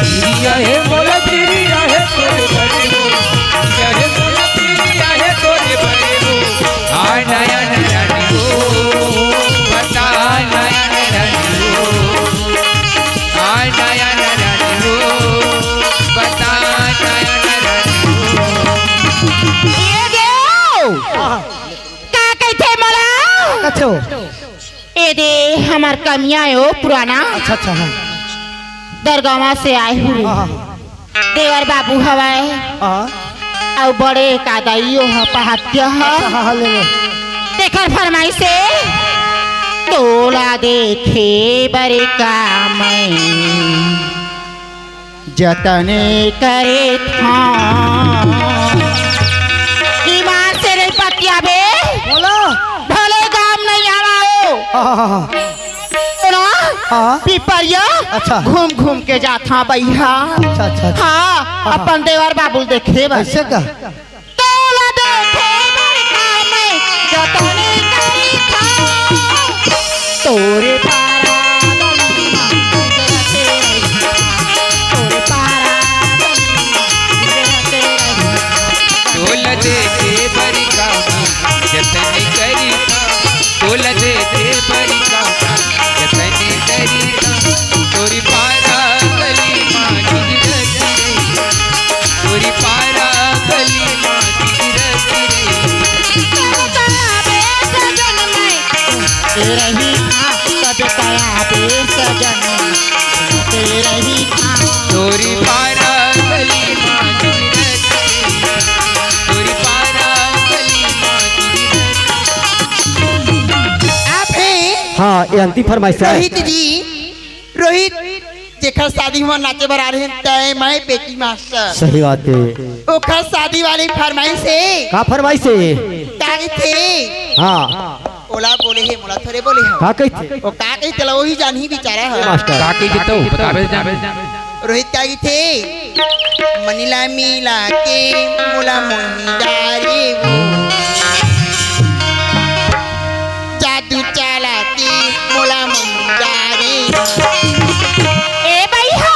पिया हे मोला पिया हे तोरी बड़ी हो। पिया हे मोला पिया हे तोरी बड़ी हो। आ नया नया जरी हो। बता नया नया जरी हो। हाय नयन रंजू, बता नयन रंजू। ए देव! का कहिथे मोला? कथो। ए दे, हमर कमिया ए ओ पुराना। अच्छा, अच्छा, हाँ। दरगावा से आए हुए। हाँ, हाँ, हाँ। देवर बाबू हवय। हाँ। अउ बड़े का दाई ओ ह पहातिया ह। अच्छा, हाँ, हाँ, ले ले। तेखर फरमाइश हे, तोला देखे बर का मैं जतने करे था। ईमान से नहीं पतिया बे। बोला। भले गाम नहीं आवा हो। हाँ, हाँ, हाँ, हाँ। सुनो, हाँ। पिपरिया अच्छा। घूम घूम के जाथा बइहा। अच्छा, अच्छा, अच्छा। हाँ, हाँ, हाँ। अपन देवर बाबू ल देखे बर। ऐसे का? तोला देखे बर का मैं जतने करी था। तोरे पारा गली मा गुजरते रही। तोरे पारा गली मा गुजरते रही। तोला देखे बर का मैं जतने करी था। तोला देखे बर का मैं जतने करी था। तोरी पारा गली मा गुजरते रही। तोरी पारा गली माँ की धरती, तोरी पारा गली माँ की धरती। आप हैं? हाँ, ये अंतिम फरमाइश है। रोहित जी, रोहित, जेकर शादी में नाचे बर आ रहे हैं, तय मैं बेटी मास्टर। सही बात है। ओकर शादी वाली फरमाइश है। का फरमाइश है? का थे? हाँ। ओला बोले हे, मोला थोरे बोले हे। का कहिथे? ओ का कहिथे, ला ओही जानही बिचारा ह। मास्टर। का कहिथे तो बताबे जान। रोहित का कहिथे, "मनी ला मिला के मोला मोही डारे वो, जादू चला के मोला मोही डारे वो।" ए भैया,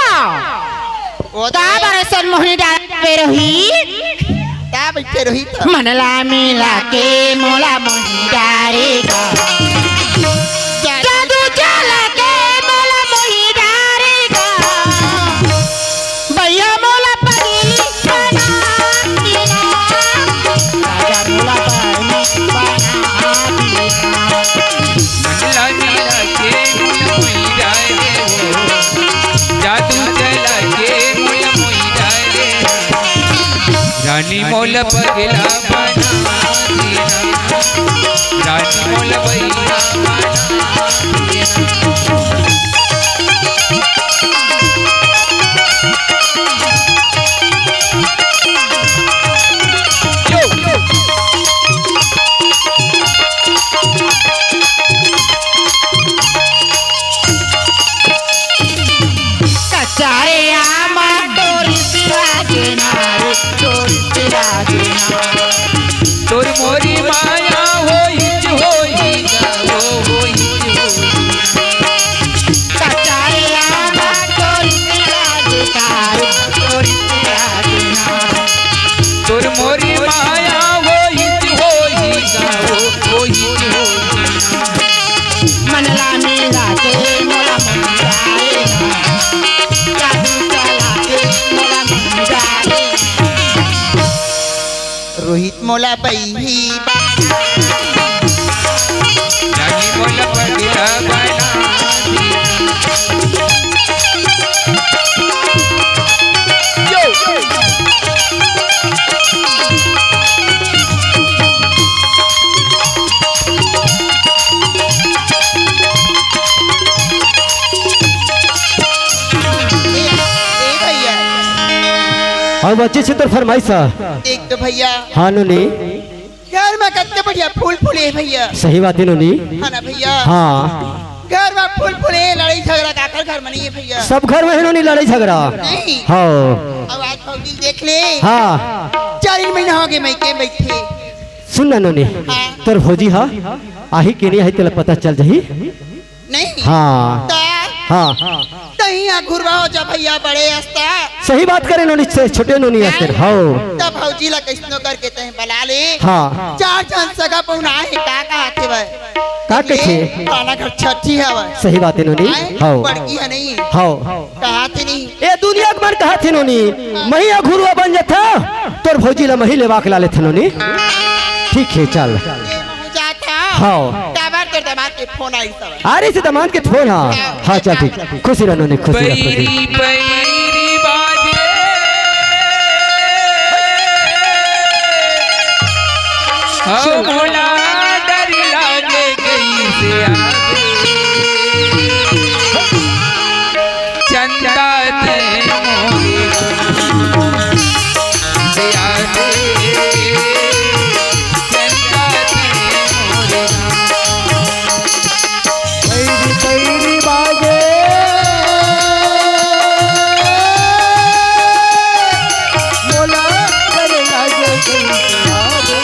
ओ का तो बरसन मोही डारे रोहित? का बइठे रोहित? मन ला मिला के मोला मोही डारे गा। जादू चला के मोला मोही डारे गा। भैया मोला पगली बना दीना। राजा मोला पगली बना दीना। मन ला मिला के मोला मोही डारे हो। जादू चला के मोला मोही डारे हो। रानी मोला पगला बना दीना, रानी मोला बइहा बना दीना। कचारे आमा तोरी सिरा देना रे, तोरी सिरा देना। तोर मोरी माया होई ज होई गा, ओ होई ज होई। कचारे आमा तोरी सिरा देना रे, तोरी सिरा देना। तोर मोरी माया होई ज होई गा, ओ होई ज होई। मन ला मिला के मोला मन जाए ना, जादू चला के मोला मन जाए। रोहित मोला बइही बना। रानी मोला पगला बना। ए, ए भैया। अउ बच्चे छे तोर फरमाइश ह। देख तो भैया। हाँ नोनी। घर में कत्ते बढ़िया फूल फूले हे भैया। सही बात हे नोनी। हाँ ना भैया। हाँ। घर में फूल फूले, लड़ाई झगड़ा काकर घर में नहीं हे भैया। सब घर में हे नोनी लड़ाई झगड़ा। नहीं। हाँ। अब आज भौजी देख ले। हाँ। चार महीना हो गए मइके बइठे। सुन ना नोनी, हाँ। तोर भौजी ह, आही के नहीं आही तेला पता चल जाही। नहीं। हाँ। त हाँ। तहीं ह घुरवा हो जा भैया बड़े अस्ता। सही बात करे नोनी से, छोटे नोनी अस्तर। हाँ। हौ। त भौजी ला कइसनो करके तहीं बला ले। हाँ। चार झन सगा पहुना हे, का कहाथे वय? का कहिथे? फलाना घर छठी हवय। सही बात हे नोनी। आय, हौ। बड़की ह नहीं। हौ। कहाथे नहीं। ए दुनिया के मन कहाथे नोनी, मही अघुरुआ बन जथा, तोर भौजी ला मही लेवा के ला लेथा नोनी। ठीक हे, चल। ए, महूँ जात हँव। हौ। काबर तोर दमाद के फोन आइस हवय। अरे, से दमाद के फोन, हाँ। हाँ, चल, ठीक। खुशी रह नोनी, खुशी रह, खुशी। पैरी, पैरी बाजे। हौ मोला डर लागे कइसे आगे। चंदा ते मोरे दया दे, चंदा ते मोरे। पैरी पैरी बाजे, मोला करे लागे कइसे आगे।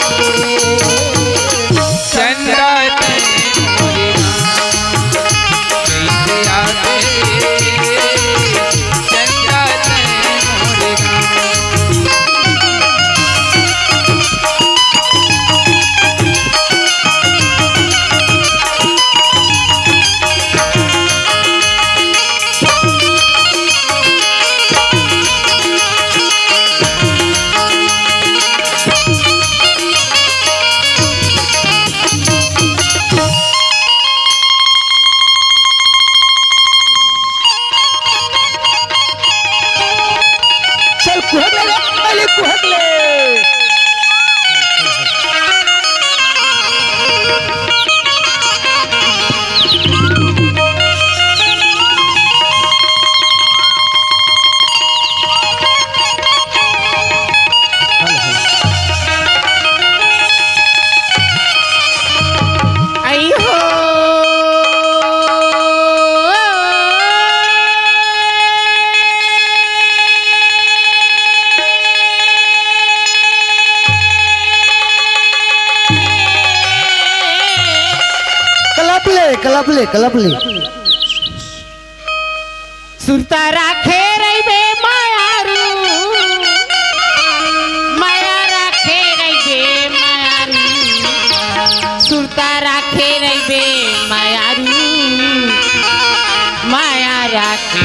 कलप ले, कलप ले। सुरता राखे रहिबे मायारू, माया राखे रहिबे मायारू, सुरता राखे रहिबे मायारू, माया राखे।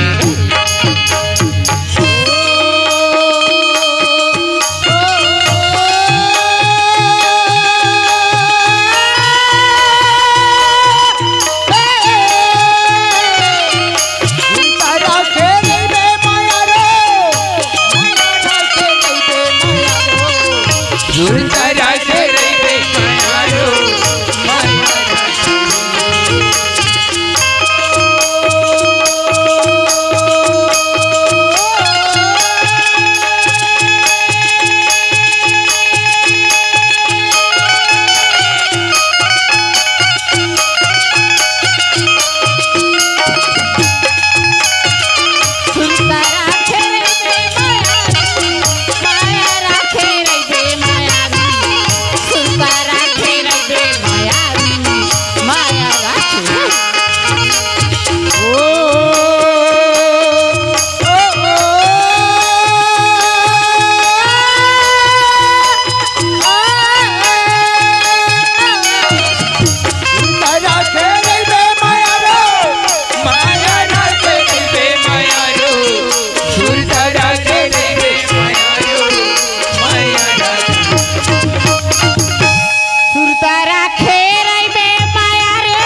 सुरता राखे रहिबे माया रे।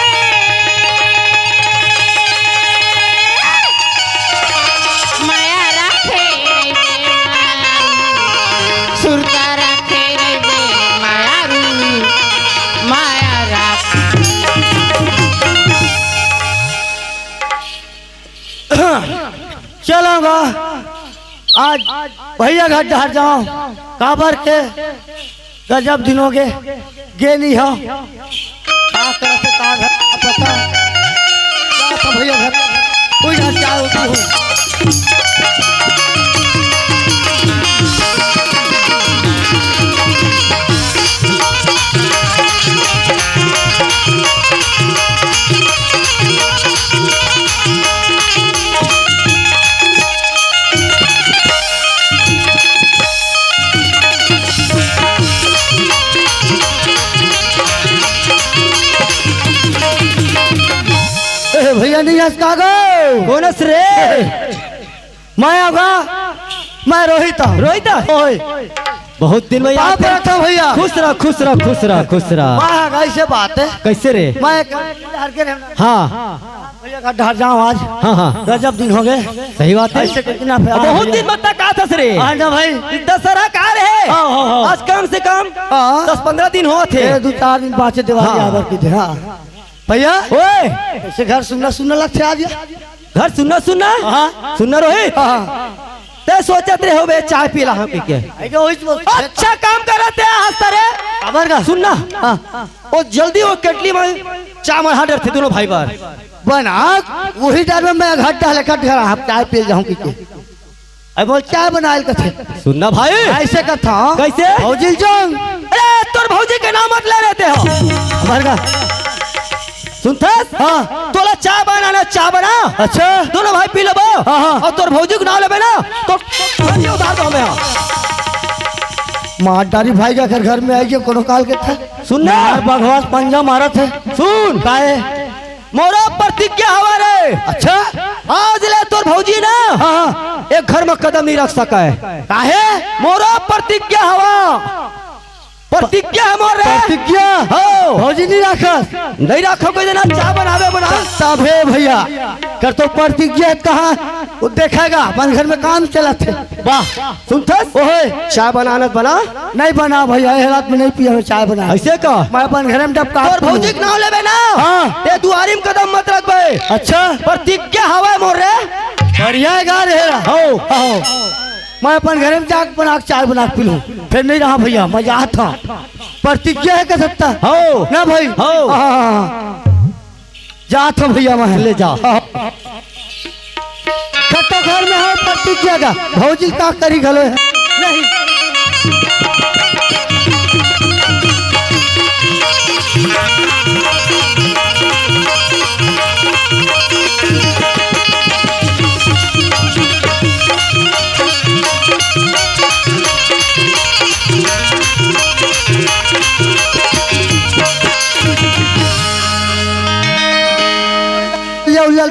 माया राखे रहिबे माया। सुरता राखे रहिबे माया रे। माया राखे। चलो गा, आज भैया घर डहर जाओ, काबर के गजब दिन हो गे, गे नहीं हो। का करत हे, का घर, अब बता। जा तो भैया घर, कोई ना, चाय होती हो। ए, भैया नहीं हंस का गो? कौन हंस रे? मैं आगा, मैं रोहित हूँ। रोहित? ओए। बहुत दिन में याद पाँव परत हूँ भैया। खुश रह, खुश रह, खुश रह, खुश रह। वाह, कैसे बात है? कैसे रे? मैं एक हर के रहना। हाँ। भैया का डहर जाओ आज। हाँ, हाँ। गजब दिन हो गे। सही बात है। ऐसे कितना प्यार बहुत भैया। दिन बाद तक आथस रे। हाँ ना भाई। दशहरा का रे? हाँ, हाँ, हाँ। आज कम से कम हाँ। दस पन्द्रह दिन होत हे। ए, दू चार दिन पाछे दिवाली हाँ। आबर की थे, हाँ। भैया, ओए। ऐसे घर सुन्ना सुन्ना लगथे आज। घर सुन्ना सुन्ना? हाँ। सुन्ना रोहित? हाँ। तैं सोचत रहे होबे चाय पी ला हम पी के। ऐसे वही तो अच्छा काम करत हे हंसता रे। काबर का? सुन ना। हाँ। वो जल्दी वो केटली में चाय मढ़ा डरथे दोनों भाई बार। बना, वही डर में मैं घर टहले कट घर आप चाय पी जाऊँ पी के। अरे बोल, चाय बनायल कथे। सुन ना भाई। ऐसे कथा। कैसे? भौजी जंग। अरे तोर भौजी के नाम मत ले लेते हो। हमार का? सुनथस? हाँ। तोला चाय बनाना, चाय बना। अच्छा। दोनों भाई पी लेबो। हाँ, हाँ। और तोर भौजी के नाम लेबे ना, तो भौजी उतार दो हमें। हाँ। मार डारी भाई का घर, घर में आई के कोनो काल के था। सुन ना। मार बकवास पंजा मारत हे। सुन। काहे? मोरो प्रतिज्ञा हवा रे। अच्छा। आज ले तोर भौजी ना हाँ, हाँ। एक घर में कदम नहीं रख सका है। काहे? मोरो प्रतिज्ञा हवा। प्रतिज्ञा है मोर रे। प्रतिज्ञा? हो। भौजी नहीं रखस? नहीं रखो कोई देना, चाय बनावे बना। तबे भैया, कर तो प्रतिज्ञा कहाँ? वो देखेगा, अपन घर में काम चलत हे। वाह। सुनथस? ओहे। चाय बनानत बना? नहीं बना भैया, ये हालत में नहीं पिया चाय बना। ऐसे का? मैं अपन घर में डबका तोर भौजी के नाम लेबे ना? हाँ। ते दुआरी में कदम मत रखबे। अच्छा। प्रतिज्ञा हवय मोर रे। बढ़िया है गा रे। हो। हो। मैं अपन घर में जाके बना के चाय बना के पी लूँ। फिर नहीं रहा भैया, मैं जात हूँ। प्रतिज्ञा है कह सकता। हो। ना भाई? हो। हाँ, हाँ, हाँ। जात हूँ भैया मैं। ले जा। हाँ। कतो घर में है प्रतिज्ञा का, भौजी का करी घलो है। नहीं।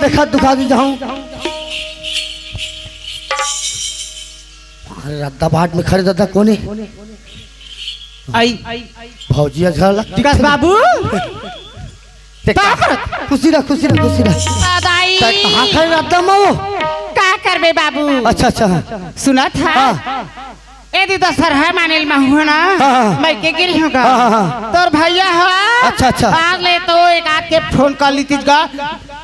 देखा दुखा के जाऊं। अरे रद्दा बाट में खड़े दादा कोने? आई। भौजी झगड़ा लग कस बाबू। ते का का? करत? खुशी रह, खुशी रह, खुशी रह। दादाई। ते कहाँ खड़े रद्दा में वो? का करबे बाबू? अच्छा, अच्छा, हाँ। सुनत हा? हाँ। ए दी दशहरा मानेल महू ना। हाँ, हाँ। मैं के गिरी हूँ का? हाँ, हाँ, हाँ। तोर भैया हा? अच्छा, अच्छा। आज ले तो एक आध के फोन कर ली तीज का।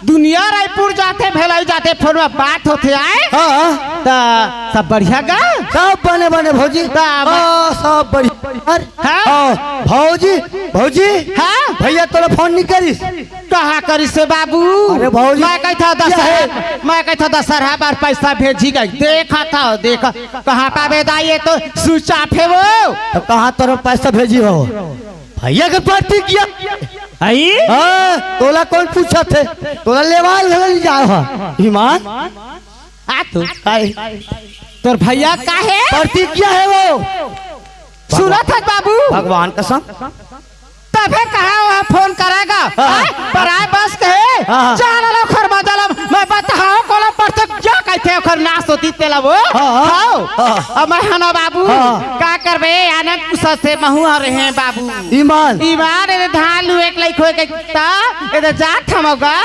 दुनिया रायपुर जाथे, भेलाई जाथे, फोन में बात होथे आए। हाँ, हाँ। त सब बढ़िया गा? सब बने बने भौजी। त अब हाँ, सब बढ़िया। अरे, हाँ? हाँ, भौजी, भौजी, हाँ? भैया तोला फोन नहीं करिस? कहाँ करिस से बाबू? अरे भौजी, मैं कहता क्या दशहरा, है? मैं कहता दशहरा बार पैसा भेजी गई। देखा था, देखा। कहाँ पाबे दाई, ये तो स्विच ऑफ है वो। तो कहाँ तोर पैसा भेजी हो? भैया के पार्टी किया। आई? हाँ, तोला कौन पूछा थे? तोला लेवाल घला नहीं जाओ हा। ईमान? आ तू। काहे? तोर भैया का है? प्रतिज्ञा है वो। सुनत हस बाबू? भगवान कसम। तभे कहा वहाँ फोन करेगा? हाँ। हाँ? पर आए बस कहे, हाँ, हाँ। जान लो खर मजा लो, मैं बताओ कोला प्रतिज्ञा कहते ओखर नाश होती तेला वो। हाँ, हाँ। हाओ। हाँ। अब मैं हनो बाबू, हाँ। का करबे? आनंद कुशल से महू आ रहे हैं बाबू। ईमान। ईमान, ए धान लू एक लइक होए के ता, ए तो जात हम गा।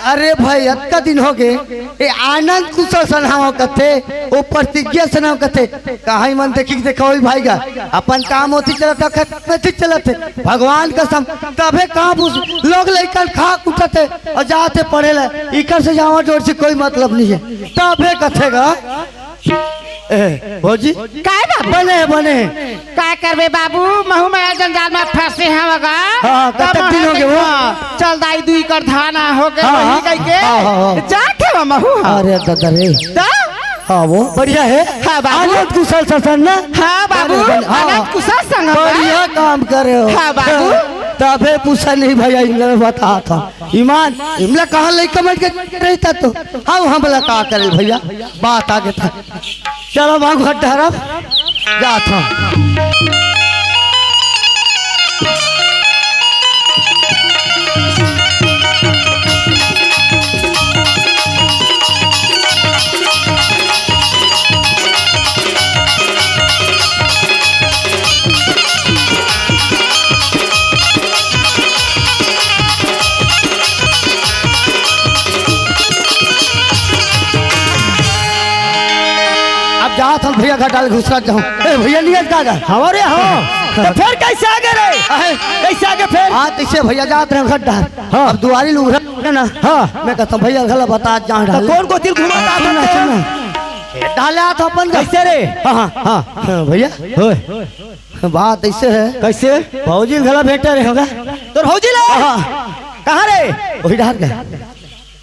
अरे भाई, अतका दिन हो गए, ए आनंद कुशल सनावा कथे, ओ प्रतिज्ञा सनावा कथे, कहाँ मन देखी के देखा होई भाई गा, अपन काम होती चलत है, खत में ठीक चलत है। भगवान कसम, तभे काम उस लोग लइकन खा उठत है और जाते पढ़े ले, इकर से जावा जोर से कोई मतलब नहीं है। तभे कथेगा, ए, भौजी? काय बाबू? बने, बने। काय करबे बाबू, महू मैं जंजाल में फंसे हैं मगा। हाँ, कतक दिन हो गए वो? हाँ, चल दाई दुई कर धान हो गए, हाँ, वही हाँ। कह के। हाँ, हाँ, हाँ। जात हे वो महू, हाँ। अरे दादा रे। दा? हाँ, वो बढ़िया है। हाँ, बाबू। आनंद कुशल शासन ना? हाँ, बाबू। अरे, बन-, हाँ, आनंद हाँ। कुशल संग, हाँ। बढ़िया काम करे हो। हाँ, बाबू। तभे पूछा नहीं भैया, इनने बता था। ईमान, इमला कहाँ लइका मन के रहता तो? हाँ, हमला का करे भैया? बात आगे था। चलो, मांगू हट डहरा, जात हूँ। अब जात हम भैया घर डाल घुसरा जाऊं। ए भैया नियत का जा। हमारे हाँ। तो फिर कैसे आगे रे? अहे। कैसे आगे फिर? हाँ, तैसे भैया जात रहे घर डाल। हाँ। अब दुआरी लुघरा ना। हाँ। मैं कहता हूँ, भैया घला बता जान तो डाल। कौन को तिल घुमा सुन ना, सुन ना। डाले हाथ अपन का। कैसे रे? हाँ, हाँ। हाँ। हाँ, भैया। ओए। बात ऐसे है। कैसे? भौजी घला भेंटे रहे होगा। तोर भौजी ला? हाँ। कहाँ रे? वही डाल गया।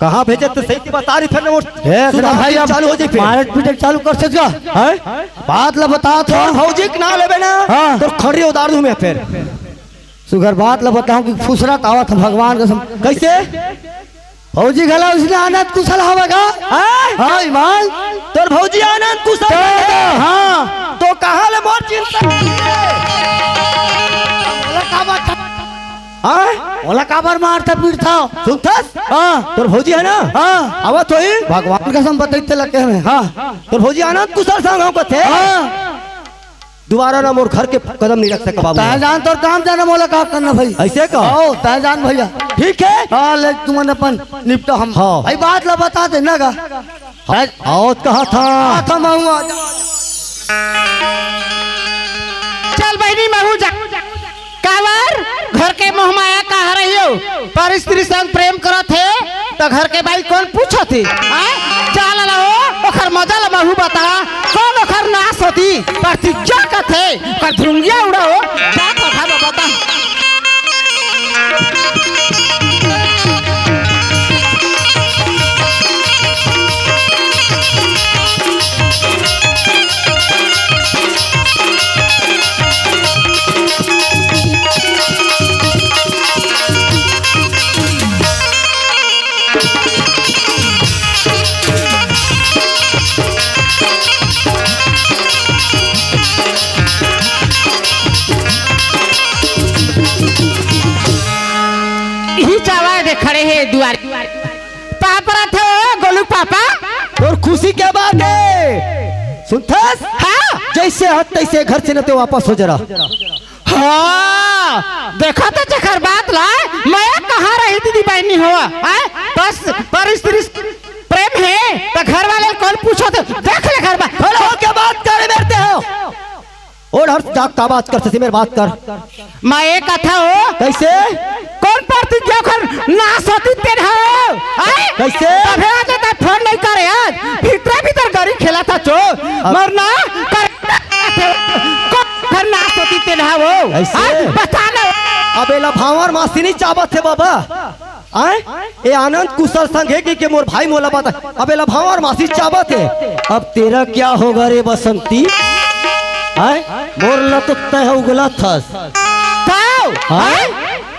कहाँ भेजे तो सही बता रही फिर वो ए, सुधार भाई, अब चालू हो जाए फिर। मारत पीटे चालू कर सकता। हैं? बात ला बता तो। तोर भौजी के ना लेबे ना। हाँ। तो खड़ी उतार दूं मैं फिर। सुगर बात ला बताऊं कि फुसरत आवत है भगवान कसम। कैसे? भौजी घला उसने आनंद कुशल हवगा। हैं? हाँ, ईमान। तोर भौजी आनंद कुशल तो, है। हाँ। तो कहाँ ले मोर चिंता? ओला का बात? हाँ? ओला काबर मारता पीटता? सुनथस? हाँ। तोर भौजी है ना? हाँ। आवत होई? भगवान कसम बतैते लगे हमें। हाँ। तोर भौजी आनंद कुशल संग हो कथे। हाँ। दोबारा ना मोर घर के कदम नहीं रख सका बाबू। तय जान तोर काम जाना मोला का करना भाई। ऐसे का? आओ, तय जान भैया। ठीक है। हाँ, ले तुमन अपन निपटा हम। हाँ। भाई बात ला बता दे ना गा। हाँ, आओ कहा था। कहा था महू आ जा। चल बहिनी महू जा। काबर घर के मोहमाया कहा रहियो? पर स्त्री संग प्रेम करत हे, त घर के बाई कौन पूछत हे? आय? चाल ला ओ, ओखर मजा ला महू बता, कौन ओखर नाश होती? प्रतिज्ञा कथे, ओकर धुरंगिया उड़ा हो, जा कथा में बता। इही चावा दे खड़े हे दुआरे। पाप रथ पापा। तोर खुशी के बात हे? सुनथस? हाँ। जइसे हस तइसे घर से न ते वापस हो जरा। हाँ, देखा तो जेकर बात ला, मैं कहाँ रही दीदी बहिनी हो? आय, बस पर स्त्री प्रेम हे, त घर वाले ल कोन पूछथे? देख ले घर में। खड़ा होके बात कर, बेरते हो। ओढ़ हट, जा, का बात करथस, मेर बात कर। मैं ए कथंव। कइसे? कोन प्रतिज्ञा ओखर नाश होतिस तेन हव? आय? कइसे? तभे आज तक फोन नइ करे आज। भीतरे भीतर गरी खेलथस ओ। अब मरना कर कोन ओखर नाश होतिस तेन हव ओ? कइसे? आय? बता ना। अब एला भांवर मासी नइ चाबत हे बाबा। आय? ए आनंद कुशल संग हे कि, कि मोर भाई मोला बता। अब एला भांवर मासी चाबत हे। अब तेरा क्या होगा रे बसंती? आय? मोर ला तो तैं ह उगलथस। तव? हाँ? आय?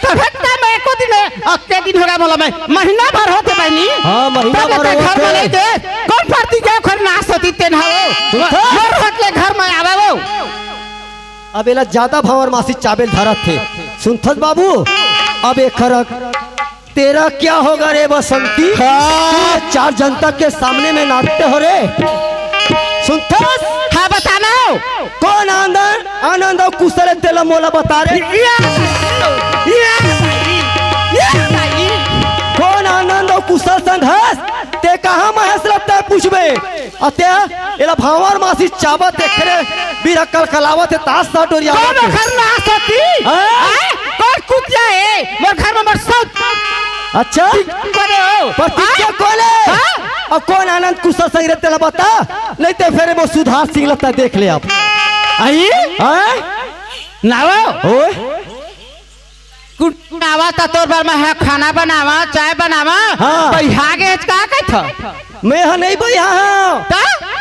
तभे त मैं एको दिन, अक्के दिन होगे मोला, मैं महीना भर होथे बहिनी। हाँ, महीना तब भर तैं घर होथे। में नइ दे। कोन प्रतिज्ञा ओखर नाश होतिस तेन हव ओ? सुनथस? मोर होत ले घर में आवे ओ। अब एला जादा भांवर मासी चाबे ल धरत हे। सुनथस बाबू? अब एखर तेरा क्या होगा रे बसंती? हाँ। तू ये चार जनता के सामने में नाचते हो रे। सुनथस? हाँ, बता ना। कोन आनंद, आनंद अउ कुशल हे तेला मोला बता रे। या, या, या। कोन आनंद अउ कुशल संग हस? ते कहाँ महेश ल तैं पूछबे? अते एला भांवर मासी चाबत हे, एखरे बीरा कलकलावत हे, तास तास डोरियावत हे। कोन ओखर नाश होतिस? हाँ? आय? कोन कुतिया हे? मोर घर में मोर सौत। अच्छा? ठीक करे हो। पर ठीक आय? कोन हे? हाँ? अउ कोन आनंद कुशल संग रे तेला बता, नइ ते फेर मोर सुधार सिंह ल तैं देख ले अब। आई? हाँ? नावा? ओए? कुटावा त तोर बर मैं ह खाना बनावा, चाय बनावा, हाँ। बइहा गेच का कहिथस? मैं ह नइ बइहा हंव। त?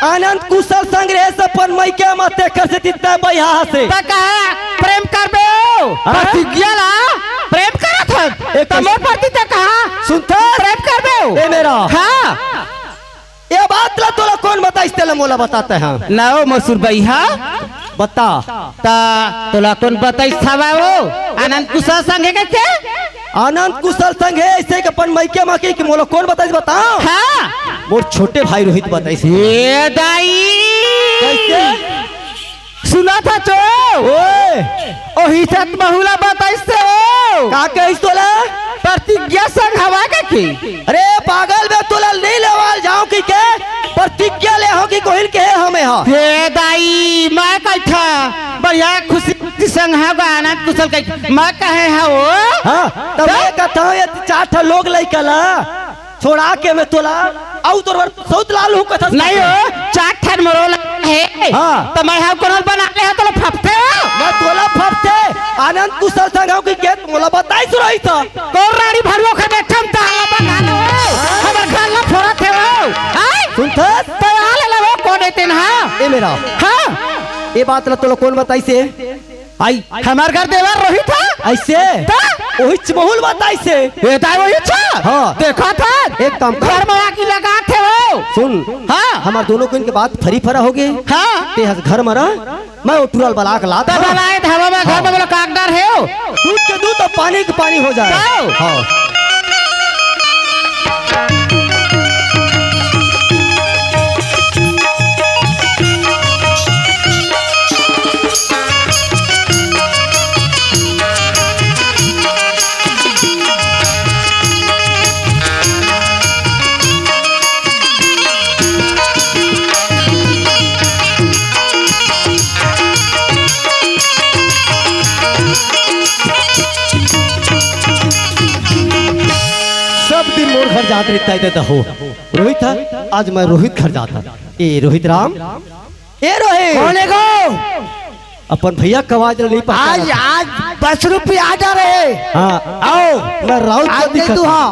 आनंद कुशल संग रेहे हस अपन मइके म, तेखर सेती तैं बइहा हस। त कहे प्रेम करबे ओ? हाँ? प्रतिज्ञा ला प्रेम करत हस। ए, त मोर प्रति तैं कहाँ सुनथस? प्रेम करबे ओ? ए मेरा। हाँ। ए बात ला तोला कोन बताइस, तेला मोला बता तैं ह। ना ओ मसूर बइहा। बता। त तोला कोन बताइस हवय ओ? आनंद कुशल संग हे कहिके? आनंद कुशल संग हे, अइसे के अपन मइके म कहिके मोला कोन बताइस, बता। हाँ। मोर छोटे भाई रोहित बताइस। ए दाई। कइसे? सुनथस ओ? ओए। ओही सत महू ला बताइस ओ। का कहिस तोला? प्रतिज्ञा संग हवय कहिके। अरे पागल बे, तोला नइ लेवाल जांव कहिके, प्रतिज्ञा ले हंव कहिके कहिके हे हमें हा। हे दाई, मैं कहिथंव, बढ़िया खुशी खुशी संग हवय गा, आनंद कुशल कहिके, मैं कहे हंव ओ। हाँ, त मैं कहिथंव, ये चार ठा लोग लइका ला छोड़ा के मैं तोला, अउ तोर बर सउत ला लुहूं कथस। नहीं हो, चार ठन मोरो ला हे। हाँ। त मैं हा कोनो ल बना ले हंव, तोला फपथे हो। मैं तोला फपथे, आनंद कुशल संग हंव कहिके मोला बताइस रोहित। कोन राड़ी भरुवा के बेटा म ताला बना लो। हमर घर ला फोरत हे ओ। आय? सुनथस? त आ ले ला ओ, कोन हे तेन हा? ए मेरा। हाँ। ए बात ला तोला कोन बताइस हे? आई, हमर घर देवर रोहित हा। अइसे? त? ओहिच महू ल बताइस हे। ए दाई ओहिच हा? हाँ। देखथस? एक काम कर। घर में आगी लगात हे ओ। सुन। हाँ। हमर दूनों झन के बात फरी फरा होगे। हाँ। तें ह घर म रह, मैं ओ टूरा ल बला के लात हंव। बलाए धावा में घर में हाँ। बोला कागदार हे ओ। दूध के दूध अउ पानी के पानी हो जाए। जाओ। हाँ। सब दिन मोर घर जात रहिथे त हो। रोहित हा, आज मैं रोहित घर जात हंव। ए रोहित राम, ए रोहित। कोन हे गो? अपन भइया के आवाज ल नइ पहचानत। आज, आज बस रुपया आ जा रहे। हाँ। आओ। मैं राउत आज कस नहीं दिखत तू हंव।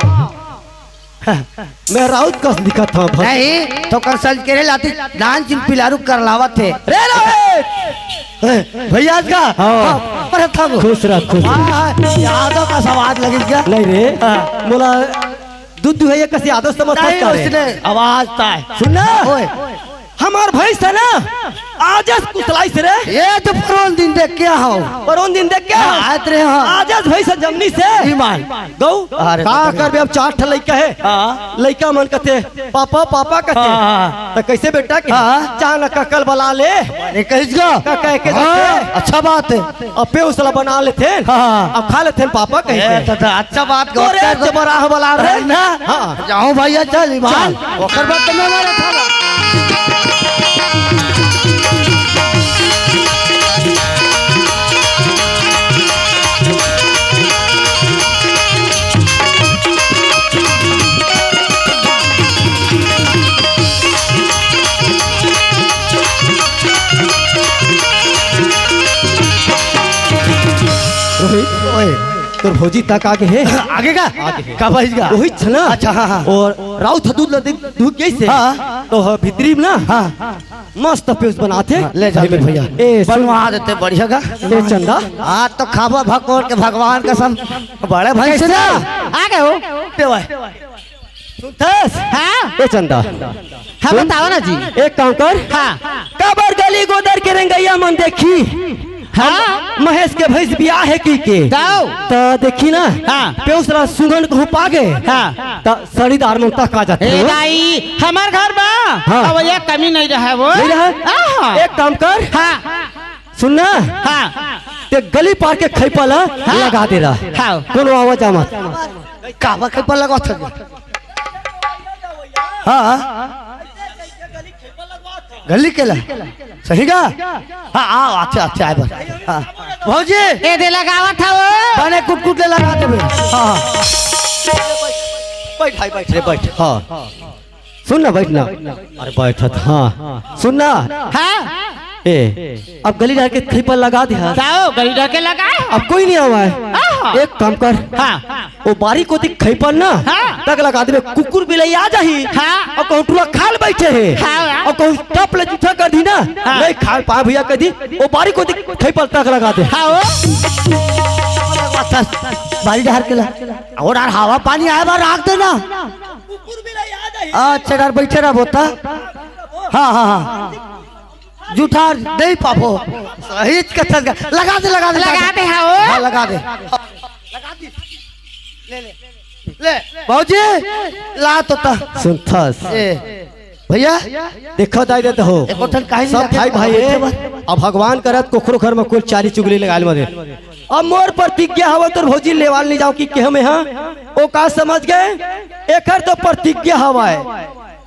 हाँ। मैं राउत कस दिखत हंव भस। नहीं, त कर संस्कार लाती, दान चिन पिलारू करलावत हे। रे रोहित! भइया का? हाँ। हाँ, पर था वो। खुश रह, खुश रह। हाँ, हाँ, यादव का सवाद लगिस का? नहीं रे। हाँ। मोला दूध दुहइया कस यादव समझथस नहीं, का रे? उसने आवाज तय। सुन ना। ओए। हमर भइँस हे ना, आजेच कुसलाइस रे। ये तो परोन दिन देख के आओ। परोन दिन देख के आओ। हाँ, आत रहे, हाँ। आजस भई से जमनी से। ईमान। गऊ। अरे का बाप रे। करबे, अब चार ठन लइका हे। हाँ। लइका मन कथे, "पापा, पापा," कथे। हाँ, हाँ। त कइसे बेटा के? हाँ। "जा न कका ल बला ले।" अरे कहिस गा। कका के हाँ, कथे। अच्छा बात हे। अब पेउस ला बना लेथेन। हाँ। अब खा लेथेन पापा कहिके। ए, त, त अच्छा बात तोरे कर से बड़ा बला रे। है ना? हाँ। जाओ भैया, चल, ईमान। चल। ओकर बाद तो मैं मारा था। रोहित, ओए, तोर भौजी तक आगे हे। आगे का? आगे हे। का भौजी का? रोहित छे ना? अच्छा, हाँ, हाँ। अउ राउत ह दूध ल दे, दूध कइसे? हाँ। त ह भीतरी म ना? हाँ। मस्त पेउस बनाथे। हाँ, ले जा भाई, भैया। ए, सुन। बनवा देते, बढ़िया का। ए, चंदा। आज तो खाबो भकोर के, भगवान कसम। बड़े भाई से कइसे ना। आ गए हो? देवा। सुनथस? हाँ। ए चंदा। हाँ, सुन। बताओ ना जी। एक काम कर। हाँ। काबर गली गोदर के रेंगइया मन देखी। हाँ। हम महेश के भैंस बियाह हे कहिके। जाओ। त देखी ना। हाँ। पेउस ला सुंघन कहूँ पागे। हाँ। त साड़ीदार मन तक आ जाथे। ए दाई, हमर घर बा। हाँ। अब ये कमी नहीं रहे वो। नहीं रहे? हाँ। एक काम कर। हाँ। सुन ना। हाँ। ते गली पार के खइपा ला हाँ। लगा दे रहा। हाँ। कोनो आवा जा मत। काबर खइपा लगावत हस? हाँ। गली के ला। सही का? हाँ, आओ, अच्छा, अच्छा, आए बस। हाँ। भौजी। ए दे लगावत हव। बने कुटकुट ले लगा देबे। हाँ, हाँ। बैठ भाई, बैठ रे, बैठ। हाँ। सुन ना, बैठ ना। अरे बैठत, हाँ। सुन ना। हाँ। ए, अब गली डहर के खइपा लगा दे, हाँ। जाओ, गली डहर के लगा। अब कोई नहीं आवा हे। हाँ। एक काम कर। हाँ। ओ बारी कोती खइपा ना, हाँ। तक लगा देबे, कुकुर बिलाई आ जाही। हाँ। अउ कहूँ टूरा खाल बइठे हे। हाँ। अउ कहूँ टप ले जूठा कर दी ना, हाँ। नहीं खाल पाए भैया कहि दी, ओ बारी कोती खइपा तक लगा दे। हाँ, ओ। बारी डहर के ला। अउ यार, हवा पानी आए बर राख दे ना। अच्छा यार, बइठे रह बोता। हाँ, हाँ, हाँ। जूठा नहीं पाबो। सही कथन का। लगा दे, लगा दे, लगा दे, हाँ, ओ। हाँ, लगा दे। ले, ले। ले, भौजी, ला तो ता। सुनथस। ए, भैया। देखो दाई दे तो हो। एको ठन काहे नहीं सब रखे? भाई भाई हे। अब भगवान करत कोखरो घर में कोई चारी चुगली लगाल मत दे। अब मोर प्रतिज्ञा हवे तोर भौजी लेवाल नहीं जाओ कि केहे में, हाँ? ओ का समझ गए? एकर तो प्रतिज्ञा हवय।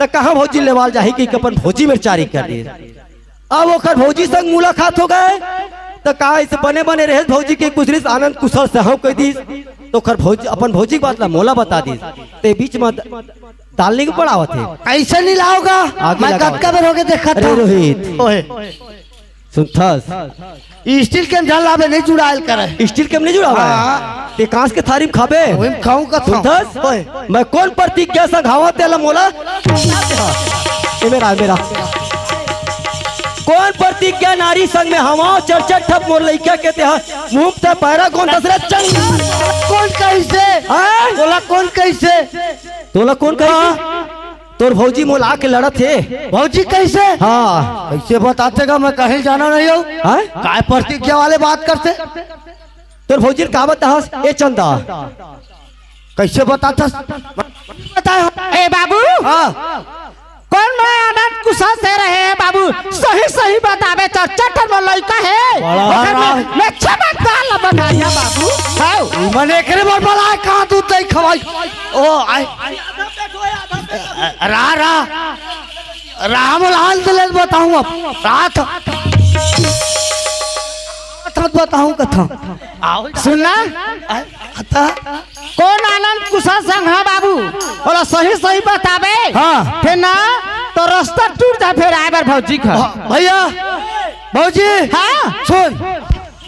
त कहाँ भौजी लेवाल जाही कि अपन भौजी मेर चारी कर दे। अब ओकर भौजी संग मुलाकात हो गए, त का अइसे बने बने रहे भौजी के कुछ रिस आनंद कुशल से हव कह दीस, त ओकर भौजी, अपन भौजी के बात ला मोला बता दीस, ते बीच में द-, दाल नहीं पड़ावत हे। अइसे नहीं लाओगा, आगे मैं लगावत कतका हे। बेर होगे देखत अरे हूँ। रोहित, ओए। सुनथस? स्टील के झन लाबे, नहीं जुड़ायल करे। स्टील के नहीं जुड़ावा हे? हाँ। ते कांस के थारी में खाबे? वही में खाऊं का था। सुनथस? ओए। मैं कोन प्रतिज्ञा संग हवं तेला मोला? ए मेरा, मेरा। कोन प्रतिज्ञा नारी संग में हवं, चरचर ठप मोर लइका के तेहा, मुंह ते पैरा कोन दसरा चंग। कोन कइसे? हाँ? तोला कोन कइसे? तोला कोन कइसे? हाँ। तोर भौजी मोला आके लड़त हे। भौजी कइसे? हाँ। कइसे बताथे गा, मैं कहीं जाना नहीं हूँ। हाँ? काय प्रतिज्ञा वाले बात करथे? तोर भौजी का बताहस, ए चंदा? कइसे बताथस? बताए हो। ए बाबू। हाँ। कोन मैं अनंत कुशल से रहे हे बाबू? सही सही बताबे, चरचर ठन मोर लइका हे। बड़ा ओकर में, हराम। मैं चमकदार ला बनाया बाबू। हाउ। मन एकरे बर बलाए, कहाँ दूध दही खवाई। ओ, आए। रा, रा। रामलाल दिले बताऊं अब। रात। रात मत बताऊं कथा। आओ। सुनना। आए, कथा। कोन आनंद कुशल संग ह बाबू? ओला सही सही बताबे। हाँ। फेर ना तो रस्ता टूट जा फेर आए बर भौजी घर। हाँ, भैया, भौजी। हाँ। सुन,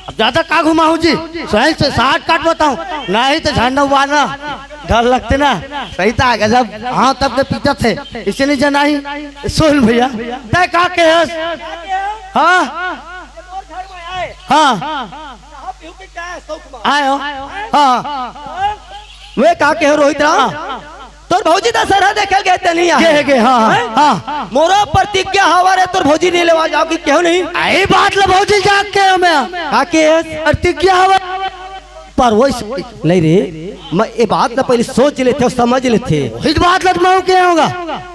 अब ज्यादा का घुमाऊं जी, सही से shortcut बताऊं, नहीं तो झंडा हुआ ना, डर लगथे ना। सही था, गजब, हाँ, तब के पीछे थे, इसे नहीं जाना ही। सुन भैया, तय का के हस? हाँ? हाँ। आए हो? हाँ। वे का के हो रोहित राम? हाँ। तोर भौजी त सरहा देखे ल गे ते नहीं आए। गे हे, गे, हाँ, हैं? हाँ। मोरो प्रतिज्ञा हवा रे, तोर भौजी नहीं लेवा जाव कि केहू नहीं। अही बात ल भौजी जाके हमें। का के? प्रतिज्ञा हवा। पर वही नहीं रे, मैं ये बात ल पहले सोच लेथे अउ समझ लेथे। इस बात ल मैं के होगा।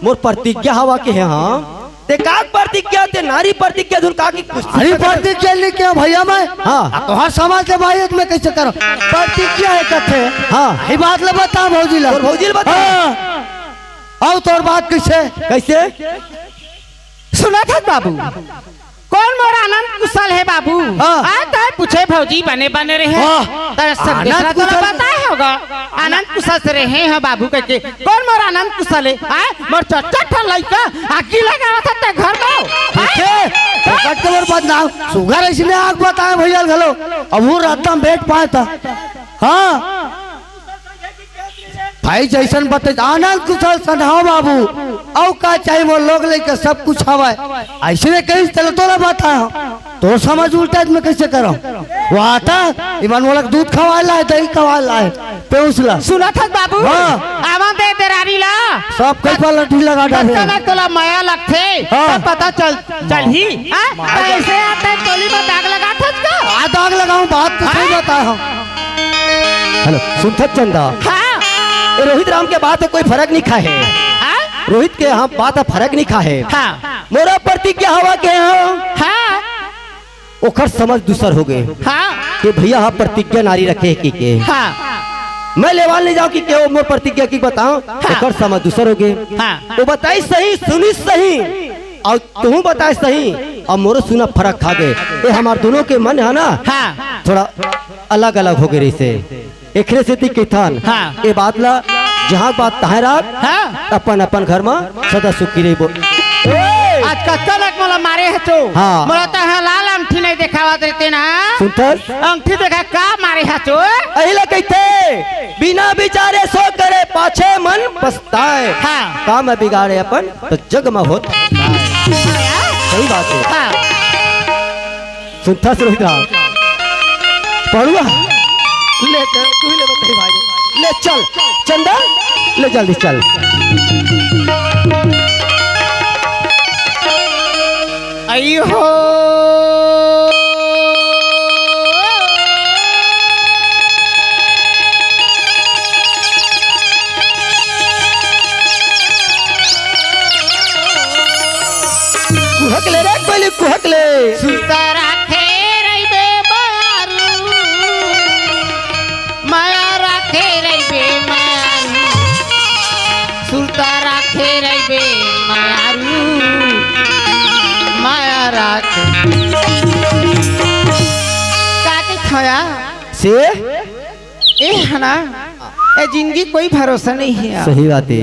मोर प्रतिज्ञा हवा के हे, हाँ। ते का प्रतिज्ञा, ते नारी प्रतिज्ञा धुन का की कुछ अरे प्रतिज्ञा नहीं किया भैया मैं। हाँ। अब तोहर समाज के भाई मैं कैसे करूँ? प्रतिज्ञा हे कथे। हाँ। ये बात ल बता भौजी ल। तोर भौजी ल बता। हाँ। अब तोर बात कैसे? कैसे? सुनत हस बाबू, कोन मोर आनंद कुशल हे बाबू? हाँ। आ, तैं पूछे भौजी बने बने रहे। वाह। तैं सब आनंद दूसरा तो कुशल। बताए होगा, आनंद कुशल से रहे हैं बाबू कहिके। कोन मोर आनंद कुशल हे? आ, मोर चच्चा ठन लइका आगी लगावत हे ते घर में। हैं? देखे, फोकट के मोर बदनाम, सुगर इसने आग बताए भैया घलो। अब वो रात में बैठ पाए था। हाँ। भाई जैसन बते आनंद कुशल सन्हाव बाबू, अउ का चाहिए मोर लोग लइका सब कुछ हवय। अइसने कहिस तेला तोला बात हे, तोर समझ उल्टा हे त मैं कैसे करव? वो आता, इमन मोला दूध खवाय ला हे, दही खवाय ला हे, पेउस ला। सुनत हस बाबू? हाँ। आवा दे देरारी ला। सब कई पर लठी लगा डाले। बच्चा में तोला मया लगथे, हाँ। तब पता चल चलही, हाँ? मार। कैसे आते टोली में दाग लगाथस का? आ दाग लगाऊं, बात तो सही हाँ? बताए हंव। हेलो, सुनथस चंदा? हाँ। ए, रोहित राम के बात हे कोई फरक नहीं खाए हे। हाँ? रोहित के हाँ बात हे फरक नहीं खाए हे। हाँ। मोरा प्रतिज्ञा हवा के हाँ। हाँ। ओखर समझ दूसर हो गे। हाँ। कि भैया हा प्रतिज्ञा नारी रखे हे कि के। हाँ। मैं लेवाल नहीं जाऊं कि के मोर प्रतिज्ञा कि बताओ। हाँ। ओखर समझ दूसर हो गे। हाँ। वो बताइस सही, सुनिस सही। अउ तुहूं बताए सही, अउ मोरो सुना फरक खा गे। ए हमार दोनों के मन हे ना, हाँ। थोड़ा अलग-अलग हो गे रहिसे। एखरे सेती कहिथन, हाँ। ए बात ला, जहाँ बात तहाँ राख, हाँ। अपन-अपन घर म सदा सुखी रहिबो। आज कतका लक मोला मारे हस तो। हाँ। मोला तो हाँ लाल अंगठी नहीं देखावत रहिते ना। सुनथस? अंगठी देखा का मारे हस तो। अही ला कहिथे, बिना बिचारे सो करे पाछे मन पछताए। हाँ। काम बिगाड़े अपन त जग म होत। सही बात हे। हाँ। सुनथस रोहित राम। पड़ुआ। ले, तू ही ले बताई भाई। ले चल, चंदा, ले जल्दी चल। आई हो। कुहक ले रे कोइली, कुहक ले। सुरता राखे रहिबे मारू, माया राखे रहिबे मारू। सुरता राखे रहिबे मारू, माया राखे। का के थया? से? ए हना, ए जिंदगी कोई भरोसा नहीं हे। सही बात हे।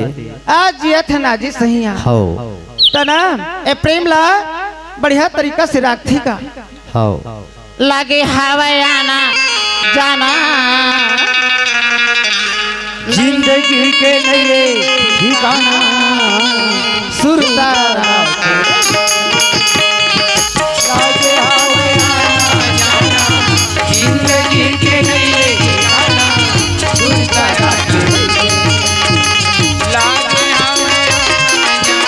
आज जियत हन, आज ही सही हे। हव। त ना, ए प्रेम ला बढ़िया तरीका से राखथे का। हव। लागे हवय आना जाना। जिंदगी के नइये ठिकाना। सुरता राखे। लागे हवय आना जाना। जिंदगी के नइये ठिकाना। सुरता राखे। लागे हवय आना जाना।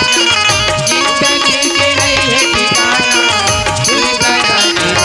जिंदगी के नइये ठिकाना। सुरता राखे।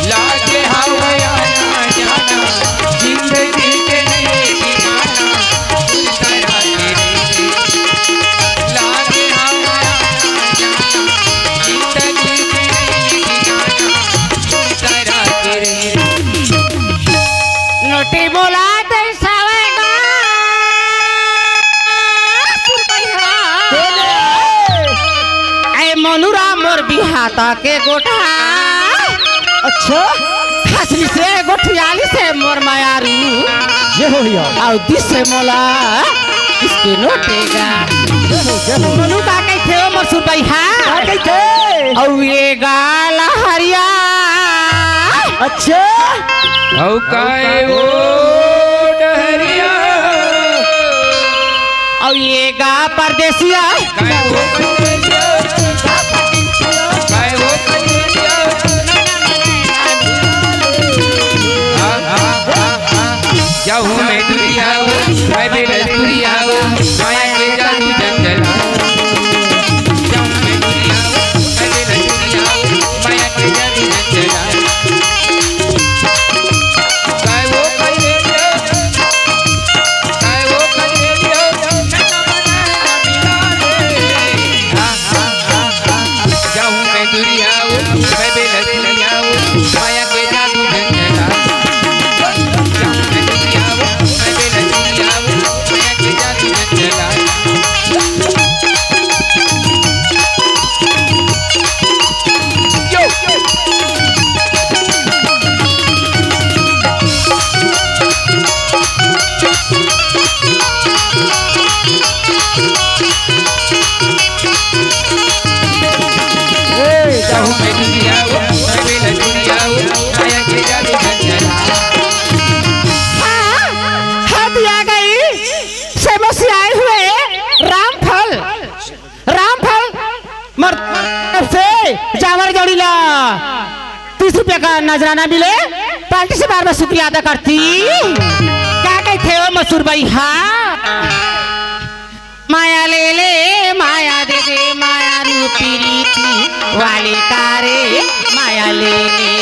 लागे हवय आना जाना, जिंदगी के नइये ठिकाना। लागे हवय आना जाना, जिंदगी के नइये ठिकाना। नोटी मोला तैसावे गा। सुरपैया। ए मनुरा मोर बिहाता के गोठा। अच्छा। हंसली से गोठियाली से मोर मयारू। ये हो भैया। अउ दिस से मोला इसके नोटेगा। ये हो, ये हो। मनु का कहिथे ओ मोर सुरबैहा? का कहिथे? अउ ये गाल हरिया। अच्छा। अउ काय ओ डहरिया। अउ ये गा परदेसिया। काय ओ परदेसिया। काय ओ परदेसिया। जाहूं मैं दुरिहा ओ, मैं बिलसुरिहा ओ, माया के जादू जंगला। जाहूं मैं दुरिहा ओ, मैं बिलसुरिहा ओ, माया के जादू जंगला। काय ओ परदेसिया। काय ओ परदेसिया। जाहूं मैं दुरिहा ओ, मैं बिलसुरिहा ओ, माया के जादू जंगला। जाहूं मैं दुरिहा ओ, मैं बिलसुरिहा ओ, माया के जादू जंगला। ए, जाहूं मैं दुरिहा ओ, मैं बिलसुरिहा ओ, माया के जादू जंगला। हाँ, हद आ गई। समस्या आए हुए रामफल, रामफल मर से जावर जोड़ी ला तीस रुपया का नजराना मिले, पार्टी से बार बार शुक्रिया अदा करती। का कहिथे ओ मोर सुरबैहा? माया ले ले, माया दे दे, माया रूपी रीति वाले का रे, माया ले ले।